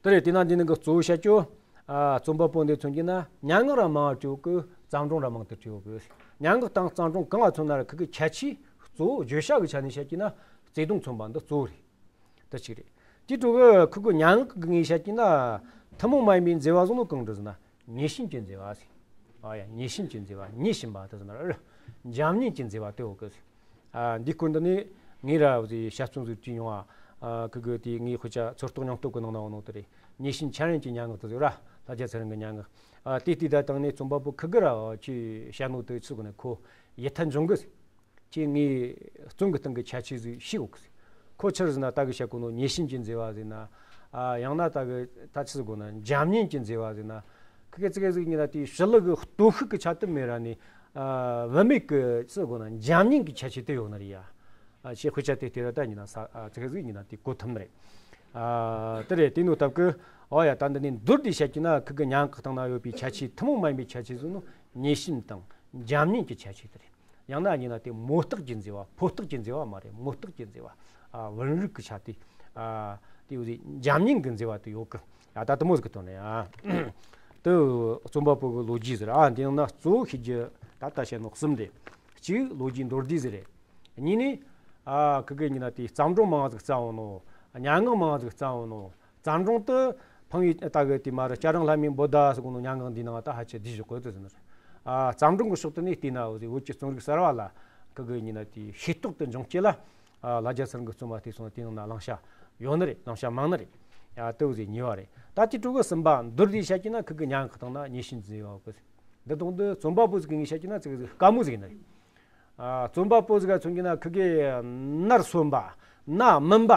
དེ་རེད། དེ་ན་འདི་ནང་གི་གཙོ་བོ་བཤད་རྒྱུ། ཨ་རྩོམ་པ་པོ་འདི་མཚོན་གྱི་ན་སྙན་ངག་ར་མང་བ་བྲིས་ཡོད་གི། བརྩམས་སྒྲུང་ར་མང་དུ་བྲིས་ཡོད་གི། སྙན་ངག་དང་བརྩམས་སྒྲུང་གང་ལ་མཚོན་ན་ར་ཁི་གི་ཁྱད་ཆོས་གཙོ་བོ་བརྗོད་བྱ་གི་ཆ་ནས་བཤད་ཀྱི་ན་བརྩེ་དུང་མཚོན་པ་འདི་གཙོ་བོ་རེད། དེ་གཅིག་རེད། དེ་འཕྲོ་གི་ཁི་གི་སྙན་ངག་གི་ངོས་བཤད་ཀྱི་ན་ཐུན་མོང་མ་ཡིན་པའི་མཛེས་པ་བཟུང་ནོ་གང་འདྲ་ཟེར་ན་མཉེས་བྱིན་གྱི་མཛེས་པ་ཟེར། ཨ་ཡ་མཉེས་བྱིན་གྱི་མཛེས་པ། མཉེས་བྱིན་པ་དེ་ཟེར་ན་ར་འཇམ་མཉེན་གྱི་མཛེས་པ་དེ་ཡོད་གི་ཟེར། ཨ་འདི་སྐོར་འདི་ནི་ངས་ར་བཟི་དཔྱད་རྩོམ་ཟིག་བྲིས་མྱོང་ཨ། ཨ་ཁི་གི་དེ་ངའི་དཔེ་ཆ་ཚོར་རྟོག་སྙིང་སྟོབས་ཀྱི་ནང་ན་ཡོད་ནོ་དེ་རེད། མཉེས་བྱིན་འཆར་ཡན་གྱི་སྙན་ངག་དེ་ཟིག་ར། ལྷ་རྒྱལ་ཚེ་རིང་གི་སྙན་ངག་ཨ་དེ་དེ་ད་དང་ནས་རྩོམ་པ་པོ་ཁི་གི་ར་ཨ་ཅི་བཤད་ནོ་དེ་ཚུགས་ནས་ཁོ་ཡིད་ཐད་འབྱུང་གི་ཟིག་ཁྱེད་ངའི་རྩོམ་གི་སྟེང་གི་ཁྱད་ཆོས་ཟིག་ཤེས་དགོས་གི་ཟིག་ཁོ་ཆི་རེད་ཟེར་ན་ད་གི་བཤད་གོ་ནོ་མཉེས་བྱིན་གྱི་མཛེས་པ་ཟེར་ན། ཨ་ཡང་ན་ད་གི་ད་ཆི་ཟེར་དགོས་ན་འཇམ་མཉེན་གྱི་མཛེས་པ་ཟེར་ན། ཁི་གི་ཙི་གེ་ཟིག་ཡིན་ན་དེའི་ཞི་ལུ་གི་སྟོབས་ཤུགས་ཀྱི་ཆ་དེ་མེད་ར་ནི། ཨ་བུད་མེད་ཀྱི་ཅི་ཟེར་དགོས་ན་འཇམ་མཉེན་གྱི་ཁྱད་ཆོས་དེ་ཡོད་ནི་རེད་ཡ། ཨ་ཞེས་དཔེ་ཆ་དེ་དེ་ར་ད་ཡིན་ན་ས་ཨ་ཙི་གེ་ཟིག་ཡིན་ན་དེ་གོ་ཐུབ་ནི་རེད། ཨ་དེ་རེད། དེ་ནོ་སྟབས་ཀྱི་ཨོ་ཡ་ད་འདི་ནས་མདོར་བསྡུས་བཤད་ཀྱི་ན་ཁི་གི་སྙན་ངག་སྟེང་ན་ཡོད་པའི་ཁྱད་ཆོས་ཐུན་མོང་མ་ཡིན་པའི་ཁྱད་ཆོས་ཟེར་ནོ་མཉེས་བྱིན་དང་འཇམ་མཉེན་གྱི་ཁྱད་ཆོས་དེ་རེད། ཡང་ན་ཡིན་ན་དེ་མོ་རྟགས་ཀྱི་མཛེས་པ། ཕོ་རྟགས་ཀྱི་མཛེས་པ་མ་རེད། མོ་རྟགས་ཀྱི་མཛེས་པ། ཨ་བུན་རིག་གི་ཆ་དེ། ཨ་དེ་འུ་ཟིག་འཇམ་མཉེན་གྱི་མཛེས་པ་དེ་ཡོད་གི། ཨ་ད་དེ་མོ་ཟིག་གི་དོན་རེད་ཨ། དེ་རྩོམ་པ་པོ་གི་ལོ་རྒྱུས་ཟེར་ཨ། འདི་ནང་ན་གཙོ་བོ་ཤེས་རྒྱུ་ད་ལྟ་བཤད་ནོ་གསུམ་རེད། གཅིག་ལོ་རྒྱུས་མདོར་བསྡུས་ཟིག་རེད། གཉིས་ནི། ཨ་ཁི་གི་ཡིན་ན་དེ་བརྩམས་སྒྲུང་མང་ཟིག་བརྩམས་ཡོད་ནོ། སྙན་ངག་མང་ཟིག་བརྩམས་ཡོད་ནོ། བརྩམས་སྒྲུང་དེ་ ཕང་ཡི་ལྟ་གི་དེ་མ་ར་སྐྱ་རེངས་ལྷ་མོའི་བུ་ད་ཟེར་གོ་ནོ་སྙན་ངག་འདིའི་ནང་ད་ཧ་ཅང་བསྡུས་བཞག་གོ་དེ་ཟེར་ན། ཨ་བརྩམས་སྒྲུང་གི་ཕྱོགས་དེ་ནས་བལྟས་ན་འོ་ཟེར། བོད་ཀྱི་རྩོམ་རིག་གསར་བ་ལ་ཁུ་གི་ཉིན་ན་དེ་ཤེས་རྟོགས་དེ་འབྱུང་སྐྱེ་ལ། ཨ་ལྷ་རྒྱལ་ཚེ་རིང་གི་རྩོམ་པ་དེ་སོང་དེ་ནང་ན་བླང་བྱ་ཡོད་ནི་རེད། བླང་བྱ་མང་ནི་རེད། ཡ་དེ་འོ་ཟེར་ཉེ་བ་རེད། ད་དེ་དྲུག་གི་གསུམ་པ་མདོར་བསྡུས་བཤད་ཀྱི་ན་ཁུ་གི་སྙན་ངག་སྟེང་ན་ཉེས་ཤིང་འཛིན་ཡོད་གི། འདི་དང་འདི་རྩོམ་པ་པོ་ཟིག་གི་ངས་བཤད་ཀྱི་ན་ཙིག་ཟིག་དཀའ་མོ་ཟིག་ཡིན་ནི་རེད། ཨ་རྩོམ་པ་པོ་ཟིག་ག་མཚོན་གྱི་ན་ཁུ་གེ་ནར་སོན་པ་ན་མིན་པ་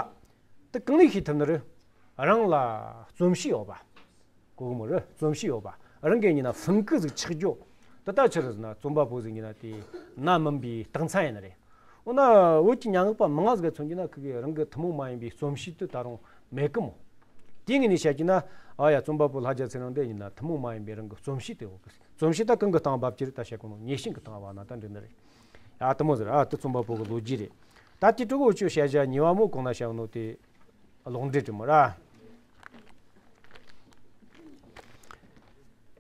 དེ་གང་ལས་ཤེས་ཐུབ་ནི་རེད། རང་ལ་རྩོམ་གཤིས་ཡོད་པ། གོ་གི་མོ་རེད། རྩོམ་གཤིས་ཡོད་པ། རང་གི་ཉིན་ན་ཕུང་ཀི་ཟིག་ཆགས་རྒྱུ། དེ་ལྟ་ཕྱིར་ཟེར་ན་རྩོམ་པ་པོ་ཟིག་ཉིན་ན་དེ་ན་མིན་པའི་རྟགས་མཚན་ཡིན་ནི་རེད། འོ་ན་བོད་ཀྱི་སྙན་ངག་པ་མང་ང་ཟིག་ག་མཚོན་གྱི་ན་ཁུ་གེ་རང་གི་ཐུན་མོང་མ་ཡིན་པའི་རྩོམ་གཤིས་དེ་ད་རུང་མེད་གི་མོ། དེ་ངས་ནས་བཤད་ཀྱི་ན། ཨ་ཡ་རྩོམ་པ་པོ་ལྷ་རྒྱལ་ཚེ་རིང་དེ་ཡིན་ན་ཐུན་མོང་མ་ཡིན་པའི་རང་གི་རྩོམ་གཤིས་དེ་འོ་གི། རྩོམ་གཤིས་ད་གང་གི་སྟེང་བབ་ཀྱི་རེད། ད་བཤད་གོ་ནོ་ཉེས་ཤིང་གི་སྟེང་བབ་ན་ད་འགྲིག་ནི་རེད། ཨ་དེ་མོ་ཟེར། ཨ་དེ་རྩོམ་པ་པོ་གི་ལོ་རྒྱུས་རེད། ད་དེ་དྲུག་གོ་ཆོ་བཤད་བྱ་ཉེ་བ་མོ་གོང་ན་བཤད་ནོ་དེ་ལོག་འགྲེལ་དྲི་མོ་ར།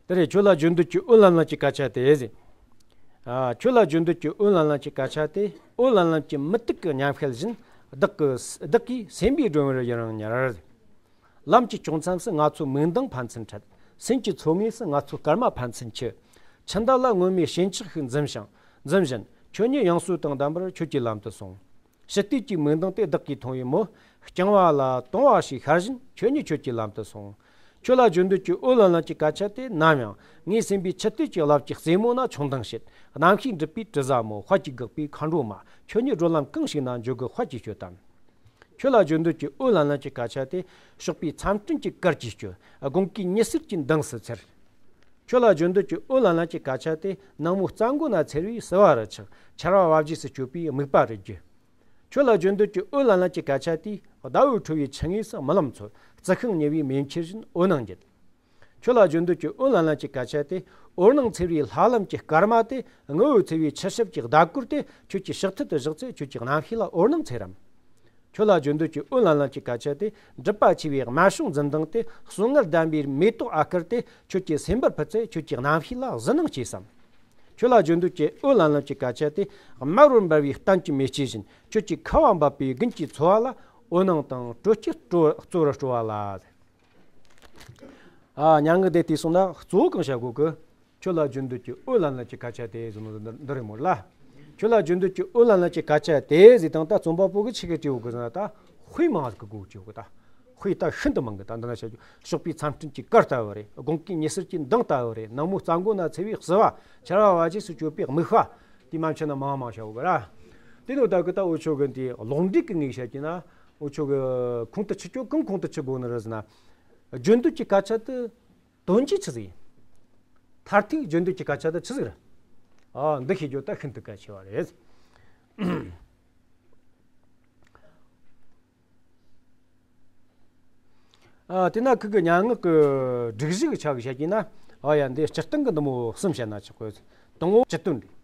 དེ་རེད། ཁྱོད་ལ་བརྗོད་འདོད་ཀྱི་འོད་ལམ་ལམ་གྱི་སྐད་ཆ་དེ་ཟེར། ཨ་ཁྱོད་ལ་བརྗོད་འདོད་ཀྱི་འོད་ལམ་ལམ་གྱི་སྐད་ཆ་དེ། འོད་ལམ་ལམ་གྱི་མུ་ཏིག་གི་མཉམ་བཤད་བཞིན། བདག་གི་བདག་གིས་སེམས་པའི་སྒྲོན་བུར་ཡུན་རིང་ཉར། ལམ་གྱི་དཀྱོག་མཚམས་སུ་ང་ཚོ་མིག་མདངས་ཕན་ཚུན་འཕྲད། སེམས་ཀྱི་མཚོ་ངོས་སུ་ང་ཚོ་སྐར་མ་ཕན་ཚུན་འཁྱུད། ཆུ་འདབ་ལ་སྔོན་མོའི་ཞེན་ཆགས་ཤིག་འཛིན་ཞིང་འཛིན་བཞིན། ཁྱོད་ཉིད་ཡང་སོས་དང་ལྡན་པར་ཁྱོད་ཀྱི་ལམ་དུ་སོང་། ཕྱི་བལྟས་ཀྱི་མིག་མདངས་དེ་བདག་གིས་མཐོང་བའི་མོད། རྐྱང་བ་ལ་དུང་བ་ཞིག་ཤར་བཞིན་ཁྱོད་ཉིད་ཁྱོད་ཀྱི་ལམ་དུ་སོང་། ཁྱོད་ལ་བརྗོད་འདོད་ཀྱི་འོད་ལམ་ལམ་གྱི་སྐད་ཆ་དེ་ནམ་ཡང་ངའི་སེམས་པའི་ཆུ་གཏེར་གྱི་རླབས་ཀྱི་རྩེ་མོ་ན་མཆོང་ལྡིང་བྱེད། རྣམ་ཤེས་འགྲིབ་པའི་དྲི་ཟ་མོ། དཔལ་གྱིས་བཀག་པའི་མཁའ་འགྲོ་མ། ཁྱོད་ཉིད་བགྲོད་ལམ་གང་ཞིག་ན་འགྱོ་དགོས་དཔལ་གྱིས་སྐྱོད་དམ། ཁྱོད་ལ་བརྗོད་འདོད་ཀྱི་འོད་ལམ་ལམ་གྱི་སྐད་ཆ་དེ་ཞོགས་པའི་མཚམས་སྤྲིན་གྱི་གར་གྱིས་སྐྱོད། དགོང་གི་ཉི་ཟེར་གྱི་མདངས་སུ་འཚེར། ཁྱོད་ལ་བརྗོད་འདོད་ཀྱི་འོད་ལམ་ལམ་གྱི་སྐད་ཆ་དེ་ནངས་མོའི་རྩྭ་མགོ་ན་འཚེར་བའི་བསིལ་བ་རུ་ཆགས། ཆར་བ་བབས་རྗེས་སུ་གཅོད་པའི་དམིགས་པ་རུ་རྒྱུ། ཁྱོད་ལ་བརྗོད་འདོད་ཀྱི་འོད་ལམ་ལམ་གྱི་སྐད་ཆ་དེ་ཟླ་འོད་འཕྲོ་བའི་ཆུ་ངོས་སུ་རྨི་ལམ་འཚོལ། རྩི་ཤིང་ཉེ་བའི་མེ་ཁྱེར་བཞིན་འོད་སྣང་འགྱེད། ཁྱོད་ལ་བརྗོད་འདོད་ཀྱི་འོད་ལམ་ལམ་གྱི་སྐད་ཆ་དེ། འོད་སྣང་འཚེར་བའི་ལྷ་ལམ་གྱི་སྐར་མ་དེ། ངུ་འོད་འཚེར་བའི་ཆུ་ཞབས་ཀྱི་ཟླ་གུར་དེ། ཁྱོད་ཀྱི་ཕྱག་མཐིལ་དུ་བཞག་ཚེ་ཁྱོད་ཀྱི་རྣམ་ཤེས་ལ་འོད་སྣང་འཚེར་རམ། ཁྱོད་ལ་བརྗོད་འདོད་ཀྱི་འོད་ལམ་ལམ་གྱི་སྐད་ཆ་དེ། འགྲིབ་པ་ཆེ་བའི་རྨད་བྱུང་འཛུམ་མདངས་དེ། གསུང་ངག་ལྡན་པའི་མེ་ཏོག་ཨ་དཀར་དེ། ཁྱོད་ཀྱི་སེམས་པར་ཕུད་ཚེ་ཁྱོད་ཀྱི་རྣམ་ཤེས་ལ་གཟི་སྣང་སྐྱེས་སམ། ཁྱོད་ལ་བརྗོད་འདོད་ཀྱི་འོད་ལམ་ལམ་གྱི་སྐད་ཆ་དེ། དམར་བོར་འབར་བའི་གཏམ་གྱི་མེ་ལྕེ་བཞིན། ཁྱོད་ཀྱི་ཁ་བ་འབབ་པའི་དགུན་གྱི་འཚོ་བ་ལ། འོད་སྣང་དང་དྲོད་སྐྱེད་སྤྲོ་གཙོ་བོར་སྤྲོ་བ་ལ། ཨ་སྙན་ངག་དེ་བལྟས་སོང་ན་གཙོ་བོ་གང་བཤད་དགོས་གི། ཁྱོད་ལ་བརྗོད་འདོད་ཀྱི་འོད་ལམ་ལམ་གྱི་སྐད་ཆ་དེ་ཟེར་ནོ་འདི་འདི་རེད་མོ་ལ། ཁྱོད་ལ་བརྗོད་འདོད་ཀྱི་འོད་ལམ་ལམ་གྱི་སྐད་ཆ་དེ་ཟེར་དང་། ད་རྩོམ་པ་པོ་གི་ཆི་གི་བྲིས་ཡོད་གི་ཟེར་ན། ད་དཔེ་མང་ཟིག་གི་སྒོ་བྲིས་ཡོད་གི། ད་དཔེ་ད་ཤིན་ཏུ་མང་གི། ད་འདི་ན་བཤད་རྒྱུ། ཞོགས་པའི་མཚམས་སྤྲིན་གྱི་གར་ལྟ་བུ་རེད། དགོང་གི་ཉི་ཟེར་གྱི་མདངས་ལྟ་བུ་རེད། ནངས་མོ་རྩྭ་མགོ་ན་འཚེར་བའི་བསིལ་བ། ཆར་བ་བབས་རྗེས་སུ་གཅོད་པའི་དམིགས་པ། དེ་མ་ཆད་ན་མང་མང་བཤད་ཡོད་གི་ར། དེ་ནོ་ད་གི་ད་འུ་ཆོ་གི་འདི་ལོག་འགྲེལ་གི་ངོས་བཤད་ཀྱི་ན། འུ་ཆོ་གི་ཁུངས་དེ་ཆི་སྐྱོ་གང་ཁུངས་དེ་ཆི་དགོས་ནི་རེད་ཟེར་ན། བརྗོད་འདོད་ཀྱི་སྐད་ཆ་དེ་དོན་གྱིས་ཆི་ཟིག་ཡིན། མཐར་ཐུག་བརྗོད་འདོད་ཀྱི་སྐད་ཆ་དེ་ཆི་ཟིག་རེད། ཨ་འདི་ཤེས་རྒྱུ་ད་ཤིན་ཏུ་གལ་ཆེ་བ་རེད། ཨ་དེ་ན་ཁུ་གི་སྙན་ངག་གི་སྒྲིག་གཞི་གི་ཆ་གི་བཤད་ཀྱིན་ན། ཨ་ཡ་འདི་སྤྱིར་བཏང་གི་འདི་མོ་གསུམ་བཤད་ན་ཆོག་གི། དང་པོ་སྤྱི་དོན་རེད།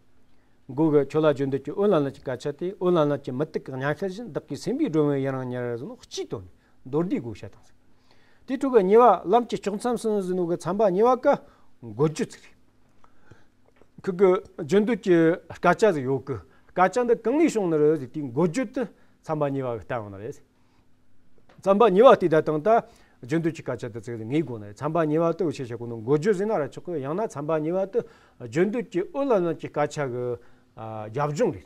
མགོ་གི་ཁྱོད་ལ་བརྗོད་འདོད་ཀྱི་འོད་ལམ་ལམ་གྱི་སྐད་ཆ་དེ། འོད་ལམ་ལམ་གྱི་མུ་ཏིག་གི་མཉམ་བཤད་བཞིན། བདག་གི་སེམས་པའི་སྒྲོན་བུ་ཡུན་རིང་ཉར་ཟེར་ནོ་སྤྱིའི་དོན་རེད། མདོར་བསྡུས་སྒོ་བཤད་དང་ཟེར། དེ་དྲུག་གི་གཉིས་པ་ལམ་གྱི་དཀྱོག་མཚམས་སུ་ཟེར་ནོ་གི་ཚན་པ་གཉིས་པ་གི་འགོ་བརྗོད་ཟིག་རེད། ཁུ་གི་བརྗོད་འདོད་ཀྱི་སྐད་ཆ་ཟིག་ཡོད་གི། སྐད་ཆ་འདི་གང་ནས་བྱུང་ནི་རེད་ཟེར་དུས། འགོ་བརྗོད་དེ་ཚན་པ་གཉིས་པ་གི་བལྟ་ཡོང་ནི་རེད། ཚན་པ་གཉིས་པ་དེ་ད་དང་ད་བརྗོད་འདོད་ཀྱི་སྐད་ཆ་དེ་ཚིག་ངེས་དགོས་ནི་རེད། ཚན་པ་གཉིས་པ་དེ་འུ་ཆོས་བཤད་གོ་ནོ་འགོ་བརྗོད་ཟེར་ན་ར་ཆོག་གི། ཡང་ན་ཚན་པ་གཉིས་པ་དེ་བརྗོད་འདོད་ཀྱི་འོད་ལམ་ལམ་གྱི་སྐད་ཆ་གི་ཨ་རྒྱབ་ལྗོངས་རེད།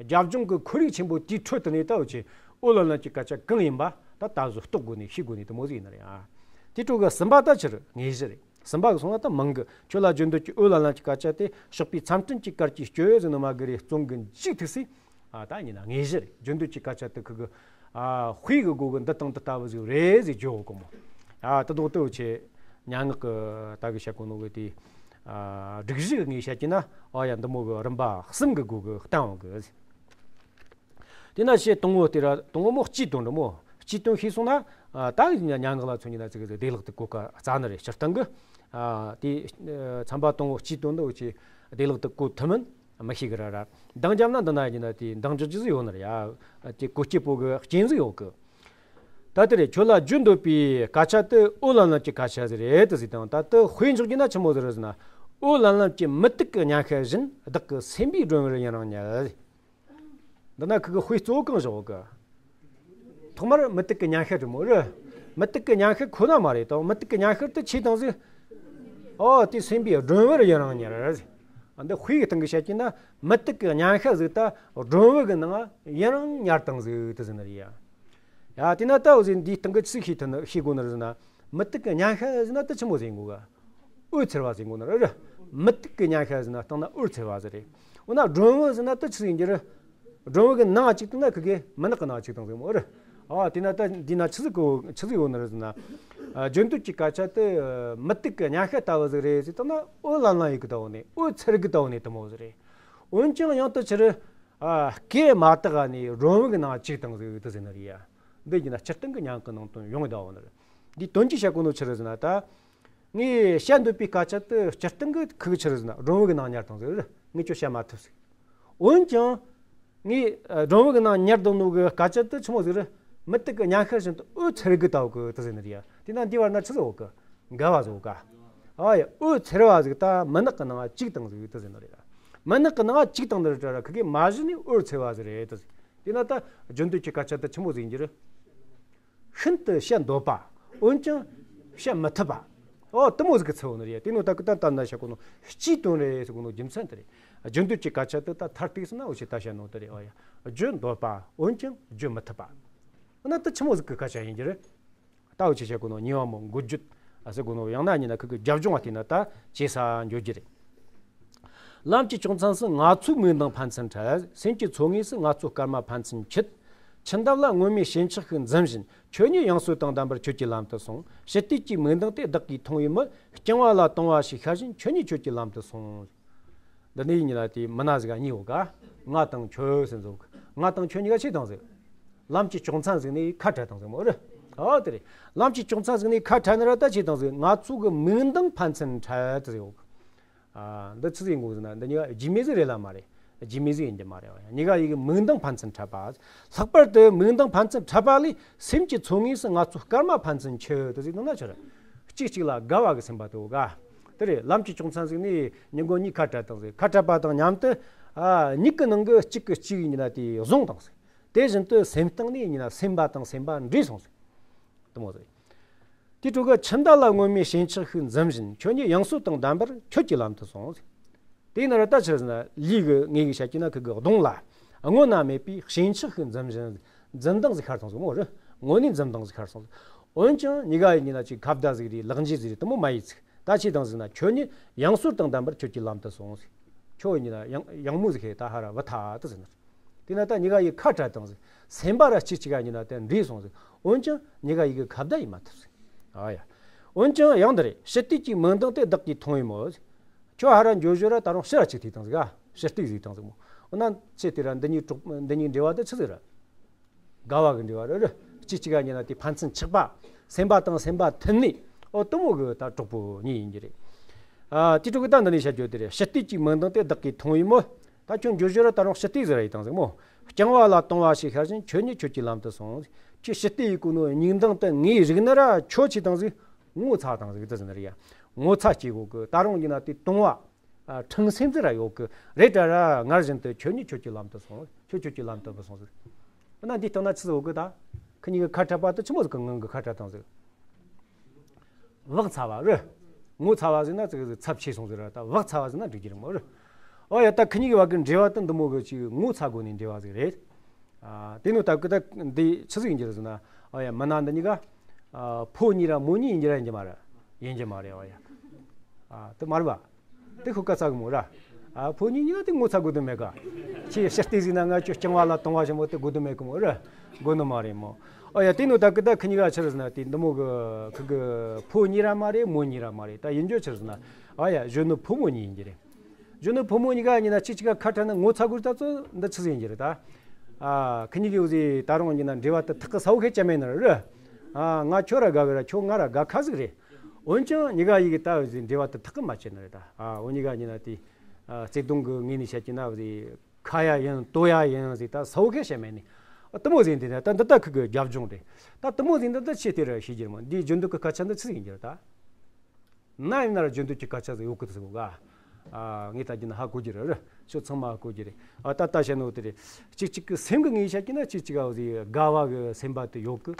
རྒྱབ་ལྗོངས་ཀྱི་ཁོར་ཡུག་ཆེན་པོ་དེའི་ཁྲོད་དུ་ནས་ད་འུ་ཆོས་འོད་ལམ་ལམ་གྱི་སྐད་ཆ་གང་ཡིན་པ་ད་ད་གཟོད་རྟོགས་དགོས་ནས་ཤེས་དགོས་ནས་དེ་མོ་ཟིག་ཡིན་ནི་རེད། ཨ་དེ་དྲུག་གི་གསུམ་པ་ད་ཕྱིར་དངོས་གཞི་རེད། གསུམ་པ་གི་སོང་ན་ད་མང་གི། ཁྱོད་ལ་བརྗོད་འདོད་ཀྱི་འོད་ལམ་ལམ་གྱི་སྐད་ཆ་དེ། ཞོགས་པའི་མཚམས་སྤྲིན་གྱི་གར་གྱིས་སྐྱོད་ཟེར་ནོ་མ་གི་རེད། རྩོམ་གི་མཇུག་ཐུག་སའི་ཨ་ད་ཡིན་ན་དངོས་གཞི་རེད། བརྗོད་འདོད་ཀྱི་སྐད་ཆ་དེ་ཁུ་གི་ཨ་དཔེ་གི་སྒོ་གི་འདི་དང་འདི་ལྟ་བུ་ཟིག་རེད་ཟེར་བརྗོད་གོ་མོ། ཨ་དེ་དོག་དེ་འུ་ཆོས་སྙན་ངག་གི་ད་གི་བཤད་གོ་ནོ་གི་དེ་ཨ་སྒྲིག་གཞི་གི་ངོས་བཤད་ཀྱིན་ན། ཨ་ཡ་འདི་མོ་གི་རིམ་པ་གསུམ་གི་སྒོ་གི་བསྟན་འོང་གི། དེ་ན་ཞེས་དང་པོ་དེ་ར་དང་པོ་མོ་སྤྱིའི་དོན་རེད་མོ། སྤྱིའི་དོན་ཤེས་སོང་ན། ཨ་ད་ཡིན་ན་སྙན་ངག་ལ་མཚོན་གྱི་ན་ཙི་གི་བདེ་བླག་ཏུ་གོ་སྐབས་རྩ་ནི་རེད། སྤྱིར་བཏང་གི་ཨ་དེ་ཨ་ཚན་པ་དང་པོ་སྤྱིའི་དོན་འདི་འུ་ཆོས་བདེ་བླག་ཏུ་གོ་ཐུབ་མིན་མི་ཤེས་གི་ར་ར། འདང་བརྒྱབ་ན་འདི་ན་ཡིན་ན་དེ་འདང་རྒྱག་རྒྱུ་ཟིག་ཡོད་ནི་རེད་ཡ། དེ་གོ་སྐྱེས་པོ་གི་རྐྱེན་ཟིག་ཡོད་གི། ད་དེ་རེད། ཁྱོད་ལ་བརྗོད་འདོད་པའི་སྐད་ཆ་དེ་འོད་ལམ་ལམ་གྱི་སྐད་ཆ་ཟིག་རེད་དེ་ཟེར་དང་། ད་དེ་དཔེ་འཇོག་རྒྱུ་ན་ཆི་མོ་ཟིག་རེད་ཟེར་ན། འོད་ལམ་ལམ་གྱི་མུ་ཏིག་གི་མཉམ་བཤད་བཞིན། བདག་གི་སེམས་པའི་སྒྲོན་བུར་ཡུན་རིང་ཉར། འདི་ན་ཁུ་གི་དཔེ་གཙོ་བོ་གང་བཞག་གི། ཐོག་མར་མུ་ཏིག་གི་མཉམ་བཤད་རེད་མོ་རེད། མུ་སྟེགས་ཀྱི་མྱང་ཤར་ཁོ་ན་མ་རེད་དང་། མུ་སྟེགས་ཀྱི་མྱང་ཤར་དེ་ཆི་དང་ཟིག་ཨོ་དེ་སེམས་པའི་སྒྲོན་བུར་ཡུན་རིང་ཉར། འདི་དཔེ་གི་སྟེང་གི་བཤད་ཀྱི་ན་མུ་སྟེགས་ཀྱི་མྱང་ཤར་ཟིག་ད་སྒྲོན་བུ་གི་ནང་ཡུན་རིང་ཉར་དང་ཟིག་དེ་ཟེར་ནི་རེད་ཡ། ཡ་དེ་ན་ད་འོ་ཟིག་འདིའི་སྟེང་གི་ཆི་ཤེས་ཐུབ་ནི་ཤེས་དགོས་ནི་རེད་ཟེར་ན། མུ་སྟེགས་ཀྱི་མྱང་ཤར་ཟེར་ན་ད་ཆི་མོ་ཟེར་གོ་ག་འོད་འཚེར་བ་ཟེར་གོ་ནི་རེད། མུ་སྟེགས་ཀྱི་མྱང་ཤར་ཟེར་ན་སྟེང་ན་འོད་འཚེར་བ་ཟིག་རེད། འོ་ན་སྒྲོན་བུ་ཟེར་ན་ད་ཆི་ཟིག་ཡིན་རྒྱུ་རེད། སྒྲོན་བུ་གི་ནང་གཅིག་དང་ན་ཁི་གེ་མུན་ནག་གི་ནང་གཅིག་དང་ཟེར་མོ་རེད། ཨ་དེ་ན་ད་འདི་ན་ཆི་ཟིག་གོ་ཆི་ཟིག་ཡོད་ནི་རེད་ཟེར་ན། ཨ་རྒྱུན་སྡོད་ཀྱི་སྐད་ཆ་དེ་མུ་སྟེགས་ཀྱི་མྱང་ཤར་ལྟ་བུ་ཟིག་རེད་ཟེར་དང་ན་འོད་ལམ་ལམ་ཡེད་གི་ལྟ་བུ་ནས་འོད་འཚེར་གི་ལྟ་བུ་ནས་དེ་མོ་ཟིག་རེད། འོན་ཀྱང་ཡང་དུ་ཆི་རེད། ཨ་སྐད་མ་དག་ནས་སྒྲོན་བུ་གི་ནང་གཅིག་དང་ཟིག་དེ་ཟེར་ནི་རེད་ཡ། འདི་ཡིན་ན་སྤྱིར་བཏང་གི་མྱང་གི་ནང་དོན་ཡོང་གི་ལྟ་བུ་ནི་རེད། འདི་དོན་གྱིས་བཤད་གོ་ནོ་ཆི་རེད་ཟེར་ན་ད། ངས་བཤད་འདོད་པའི་སྐད་ཆ་དེ་སྤྱིར་བཏང་གི་ཁུག་ཆི་རེད་ཟེར་ན་སྒྲོན་བུ་གི་ནང་ཉར་དང་ཟིག་རེད། ངས་ཁྱོད་བཤད་མ་ཐུབ་ཟིག་འོན་ཀྱང་། ངས་ཨ་སྒྲོན་བུ་གི་ནང་ཉར་དང་ནོ་གི་སྐད་ཆ་དེ་ཆི་མོ་ཟིག་རེད། མུ་སྟེགས་ཀྱི་མྱང་ཤར་བཞིན་དུ་འོད་འཚེར་གི་ལྟ་བུ་གི་དེ་ཟེར་ནི་རེད་ཡ། དེ་ན་འདི་བར་ན་ཆི་ཟིག་ཡོད་གི་འགལ་བ་ཟིག་ཡོད་ག་ཨ་ཡ་འོད་འཚེར་བ་ཟིག་ད་མུན་ནག་གི་ནང་གཅིག་དང་ཟིག་དེ་ཟེར་ནི་རེད། མུན་ནག་གི་ནང་གཅིག་དང་ནི་རེད་དྲ་ར་ཁི་གེ་མ་གཞི་ནས་འོད་འཚེར་བ་ཟིག་རེད་དེ་ཟེར། དེ་ན་ད་རྒྱུན་སྡོད་ཀྱི་སྐད་ཆ་དེ་ཆི་མོ་ཟིག་ཡིན་རྒྱུ་རེད། ཤིན་ཏུ་བཤད་འདོད་པ། འོན་ཀྱང་བཤད་མི་ཐུབ་པ། ཨོ་དེ་མོ་ཟིག་གི་ཚུལ་བོ་ནི་རེད། དེ་ནོ་ད་ཀི་ད་ད་ན་བཤད་གོ་ནོ་སྤྱིའི་དོན་རེད་ཟེར་གོ་ནོ་རྒྱུ་མཚན་དེ་རེད། རྒྱུན་སྡོད་ཀྱི་སྐད་ཆ་དེ་ད་མཐར་གཏུགས་ཟེར་ན་འོ་ཞེ་ད་བཤད་ནོ་དེ་རེད། ཨོ་ཡ། བརྗོད་འདོད་པ། འོན་ཀྱང་བརྗོད་མི་ཐུབ་པ། འོ་ན་དེ་ཆི་མོ་ཟིག་གི་སྐད་ཆ་ཡིན་རྒྱུ་རེད། ད་འོ་ཅི་བཤད་གོ་ནོ་ཉེ་བ་མོ་འགོད་རྒྱུ་ཨ་ཟེར་གོ་ནོ་ཡང་ན་ཉིན་ན་ཁི་གི་རྒྱབ་ལྗོངས་བ་དེ་ན་ད་ཇེ་ས་འགྱོ་རྒྱུ་རེད། ལམ་གྱི་བྱུང་མཚམས་སུ་ང་ཚོའི་མིག་མདངས་ཕན་ཚུན་འཕྲད། སེམས་ཀྱི་མཚོ་ངོས་སུ་ང་ཚོའི་སྐར་མ་ཕན་ཚུན་འཁྱུད། ཆུ་འདབས་ལ་མངོན་མེད་ཞེན་ཆགས་ཤིག་འཛིན་བཞིན། ཁྱོད་ཉིད་ཡང་སོས་དང་ལྡན་པར་ཁྱོད་ཀྱི་ལམ་དུ་སོང་། ཞི་བདེ་གྱི་མིག་མདངས་དེ་བདག་གིས་མཐོང་བའི་མོད། རྐྱང་བ་ལ་དུང་བ་ཞིག་ཤར་བཞིན། ཁྱོད་ཉིད་ཁྱོད་ཀྱི་ལམ་དུ་སོང་། འདི་ནས་ཉིན་ལ་དེ་མི་སྣ་ཟིག་གཉིས་ཡོད་ཀ་ང་དང་ཁྱོད་ཟེར་ཟིག་ང་དང་ཁྱོད་གཉིས་ཀ་ཆི་དང་ཟིག་ལམ་གྱི་བྱུང་མཚམས་ཟིག་ནས་ཁ་བྲལ་དང་ཟིག་མོ་རེད། ཨོ་དེ་རེད། ལམ་གྱི་བྱུང་མཚམས་ཟིག་ནས་ཁ་བྲལ་ནི་ར་ད་ཆི་དང་ཟིག་ང་ཚོ་གི་མིག་མདངས་ཕན་ཚུན་འཕྲད་དེ་ཟིག་ཨ་འདི་ཆི་ཟིག་ཡིན་གོ་ཟེར་ན་འདི་གཉིས་ཀ་རྒྱུས་མེད་ཟིག་རེད་ལ་མ་རེད། རྒྱུས་མེད་ཟིག་ཡིན་གྱི་མ་རེད། གཉིས་ཀ་ཡི་གི་མིག་མདངས་ཕན་ཚུན་འཕྲད་པ། ལྷག་པར་དུ་མིག་མདངས་ཕན་ཚུན་འཕྲད་པ་ལས་སེམས་ཀྱི་མཚོ་ངོས་སུ་ང་ཚོ་སྐར་མ་ཕན་ཚུན་འཁྱུད་དེ་ཟིག་ནང་ན་ཆི་རེད། གཅིག་གཅིག་ལ་དགའ་བ་གི་སེམས་པ་དེ་འོ་ག་དེ་རེད། ལམ་གྱི་བྱུང་མཚམས་ཟིག་ནས་ཉིན་གུང་གཉིས་ཁ་བྲལ་དང་ཟིག་ཁ་བྲལ་པ་དང་མཉམ་དུ་ཨ་གཉིས་ཀྱི་ནང་གི་གཅིག་གིས་གཅིག་ཡིན་ན་དེ་བཟུང་དང་ཟིག་དེ་བཞིན་དུ་སེམས་གཏིང་ནས་ཡིན་ན་སེམས་པ་དང་སེམས་པ་འདྲེས་སོང་ཟིག་དེ་མོ་ཟིག་དེ་དྲུག་གི་ཆུ་འདབས་ལ་མངོན་མེད་ཞེན་ཆགས་ཤིག་འཛིན་བཞིན། ཁྱོད་ཉིད་ཡང་སོས་དང་ལྡན་པར་ཁྱོད་ཀྱི་ལམ་དུ་སོང་ཟིག་དེ་ཡིན་ན་ར་ད་ཆི་ཟེར་ན་ལུས་གི་ངེས་གི་བཤད་ཀྱི་ན་ཁི་གི་གདོང་ལ་སྔོ་ན་མེད་པའི་ཞེན་ཆགས་ཤིག་འཛིན་བཞིན། འཛིན་སྟངས་ཟིག་ཤར་སོང་ཟིག་མོ་རེད། དངོས་གནས་འཛིན་སྟངས་ཟིག་ཤར་སོང་ཟིག་འོན་ཀྱང་གཉིས་ཀ་ཡིན་ན་ཅིག་ཁ་བརྡ་ཟིག་རེད། ལག་འཇུ་ཟིག་རེད། དེ་མོ་མ་ཡིན་ཟིག་ད་ཆི་དང་ཟིག་ན་ཁྱོད་ཉིད་ཡང་སོས་དང་ལྡན་པར་ཁྱོད་ཀྱི་ལམ་དུ་སོང་ཟིག་ཁྱོད་ཉིད་ཡང་ཡང་མོ་ཟིག་ཧེ་ད་ཧ་ར་བུ་ཐ་དུ་ཟིན་ནི་རེད། དེ་ན་ད་གཉིས་ཀ་ཡི་ཁ་བྲལ་དང་ཟིག་སེམས་པ་ར་གཅིག་གཅིག་ག་ཉིད་ན་དེ་འདྲེས་སོང་ཟིག་འོན་ཀྱང་གཉིས་ཀ་ཡི་གི་ཁ་བརྡ་ཡིན་མ་ཐུབ་ཟིག་ཨ་ཡ། འོན་ཀྱང་ཡང་འདི་རེད། ཞི་བདེ་གྱི་མིག་མདངས་དེ་བདག་གིས་མཐོང་བའི་མོད། ཁྱོད་ཧ་ར་འགྱོ་བཞོ་ར་ད་རུང་ཕྱིར་ར་གཅིག་ཐིག་དང་ཟིག་ཨ་ཕྱིར་ཐིག་ཟིག་དང་ཟིག་མོ། འོ་ན་ཆེ་དེ་ར་འདི་གཉིས་གྲོགས་འདི་གཉིས་འབྲེལ་བ་དེ་ཆི་ཟིག་ར། དགའ་བ་གི་འབྲེལ་བ་རེད་རེད། གཅིག་གཅིག་ག་ཉིན་ན་དེ་ཕན་ཚུན་ཆགས་པ། སེམས་པ་དང་སེམས་པ་མཐུན་ནས་ཨོ་དེ་མོ་གི་ད་གྲོགས་པོ་གཉིས་ཡིན་གྱི་རེད། ཨ་དེ་དྲུག་གི་ད་འདི་ནས་བཤད་རྒྱུ་དེ་རེད། ཞི་བདེ་གྱི་མིག་མདངས་དེ་བདག་གིས་མཐོང་བའི་མོད། ད་ཁྱོད་འགྱོ་བཞོ་ར་ད་རུང་ཞི་བདེ་ཟེར་ར་ཡིན་དང་ཟིག་མོ། རྐྱང་བ་ལ་དུང་བ་ཞིག་ཤར་བཞིན། ཁྱོད་ཉིད་ཁྱོད་ཀྱི་ལམ་དུ་སོང་། ཁྱོད་ཞི་བདེ་ཡི་གོ་ནོ་མིག་མདངས་དེ་ངས་རིག་ནི་ར་ཁྱོད་ཆི་དང་ཟིག་ངོ་ཚ་དང་ཟིག་དེ་ཟིན་རེད་ཡ། ངོ་ཚ་སྐྱེ་གོ་གི་ད་རུང་ཡིན་ན་དེ་དུང་བ། ཨ་ཁྲང་སེམས་ཟིག་ར་ཡོད་གི་རེད་དྲ་ར། སྔར་བཞིན་དུ་ཁྱོད་ཉིད་ཁྱོད་ཀྱི་ལམ་དུ་སོང་། ཁྱོད་ཁྱོད་ཀྱི་ལམ་དུ་བུད་སོང་ཟིག་འོ་ན་འདི་ལྟ་ན་ཆི་ཟིག་ཡོད་གི་ད། ཁི་གཉིས་ཀྱི་ཁ་བྲལ་པ་དེ་ཆི་མོ་ཟིག་གི་ངང་གི་ཁ་བྲལ་དང་ཟིག་བག་ཚ་བ་རེད། ངོ་ཚ་བ་ཟིག་ན་ཙི་གི་ཚབས་ཆེ་སོང་ཟིག་ར། ད་བག་ཚ་བ་ཟིག་ན་འགྲིག་གི་རེད་མོ་རེད། ཨོ་ཡ་ད་ཁི་གཉིས་ཀྱི་བར་གི་འབྲེལ་བ་དེ་འདི་མོ་གི་ཅིག་ངོ་ཚ་དགོས་ནས་འབྲེལ་བ་ཟིག་རེད། ཨ་དེ་ནོ་ད་གི་ད་འདི་ཆི་ཟིག་ཡིན་གྱི་རེད་ཟེར་ན། ཨོ་ཡ་མི་སྣ་འདི་གཉིས་ཀ་ཨ་ཕོ་གཉིས་ར་མོ་གཉིས་ཡིན་གྱི་ར་ཡིན་གྱི་མ་རེད། ཡིན་གྱི་མ་རེད། ཨོ་ཡ་ཨ་དེ་མ་རེད་པ། དེ་ཁོ་ཀ་ཚ་གི་མོ་ར། ཨ་ཕོ་གཉིས་གཉིས་ལ་དེ་ངོ་ཚ་དགོས་དོན་མེད་ག་ཁྱེད་ཕྱིར་བལྟས་ཟིན་ན་ང་ཁྱོད་རྐྱང་བ་ལ་དུང་བ་ཞིག་མོ་དེ་དགོས་དོན་མེད་གི་མོ་ར། དགོས་ནི་མ་རེད་མོ། ཨོ་ཡ་དེ་ནོ་ད་གི་ད་ཁི་གཉིས་ཀ་ཆི་རེད་ཟེར་ན་དེ་འདི་མོ་གི་ཁི་གི་ཕོ་གཉིས་ར་མ་རེད། མོ་གཉིས་ར་མ་རེད། ད་ཡིན་རྒྱུ་ཆི་རེད་ཟེར་ན། ཨོ་ཡ་གཞོན་ནུ་ཕོ་མོ་གཉིས་ཡིན་གྱི་རེད། གཞོན་ནུ་ཕོ་མོ་གཉིས་ཀ་ཡིན་ན་གཅིག་གཅིག་ག་ཁ་བྲལ་ན་ངོ་ཚ་དགོས་ད་ཚོ་འདི་ཆི་ཟིག་ཡིན་གྱི་རེད་ད། ཨ་ཁི་གཉིས་ཀྱི་འུ་ཟི་ད་རུང་ཡིན་ན་འབྲེལ་བ་དེ་ཐག་གི་ས་བོ་ཁེ་ཅན་མེད་ནི་རེད། ཨ་ང་ཁྱོད་ར་དགའ་གི་ར་ཁྱོད་ང་ར་དགའ་ཁ་ཟིག་རེད། འོན་ཀྱང་གཉིས་ཀ་ཡི་གི་ད་འུ་ཟི་འབྲེལ་བ་དེ་ཐག་གི་མ་ཆད་ནི་རེད་ད། ཨ་འོ་གཉིས་ཀ་ཡིན་ན་དེ་ཨ་བརྩེ་དུང་གི་ངོས་ནས་བཤད་ཀྱི་ན་འུ་ཟི་ཁ་ཡ་ཡིན་ལྟོ་ཡ་ཡིན་ཟིག་ད་ས་བོ་ཁེ་བཤད་མེད་ནི། ཨ་དེ་མོ་ཟིག་འདི་ད་ད་འདི་ད་ཁི་གི་རྒྱབ་ལྗོངས་རེད། ད་དེ་མོ་ཟིག་འདི་ད་ཆེ་དེ་ར་ཤེས་རྒྱུ་མོ་འདི་རྒྱུན་དུ་གི་སྐད་ཆ་འདི་ཆི་ཟིག་ཡིན་གྱི་རེད་ད། ན་ཡིན་ན་ར་རྒྱུན་དུ་གི་སྐད་ཆ་ཟིག་ཡོད་གི་ཟེར་གོ་ག་ཨ། ངས་ལྟ་རྒྱུ་ན་ཧ་གོ་རྒྱུ་རེད། ཁྱོད་ཚང་མ་ཧ་གོ་རྒྱུ་རེད། ཨ། ད་ལྟ་བཤད་ནོ་དེ་རེད། གཅིག་གཅིག་གི་སེམས་ཀྱི་ངོས་བཤད་རྒྱུ་ན་གཅིག་གཅིག་ཨ་ཟིག་དགའ་བ་གི་སེམས་པ་དེ་ཡོད་གི།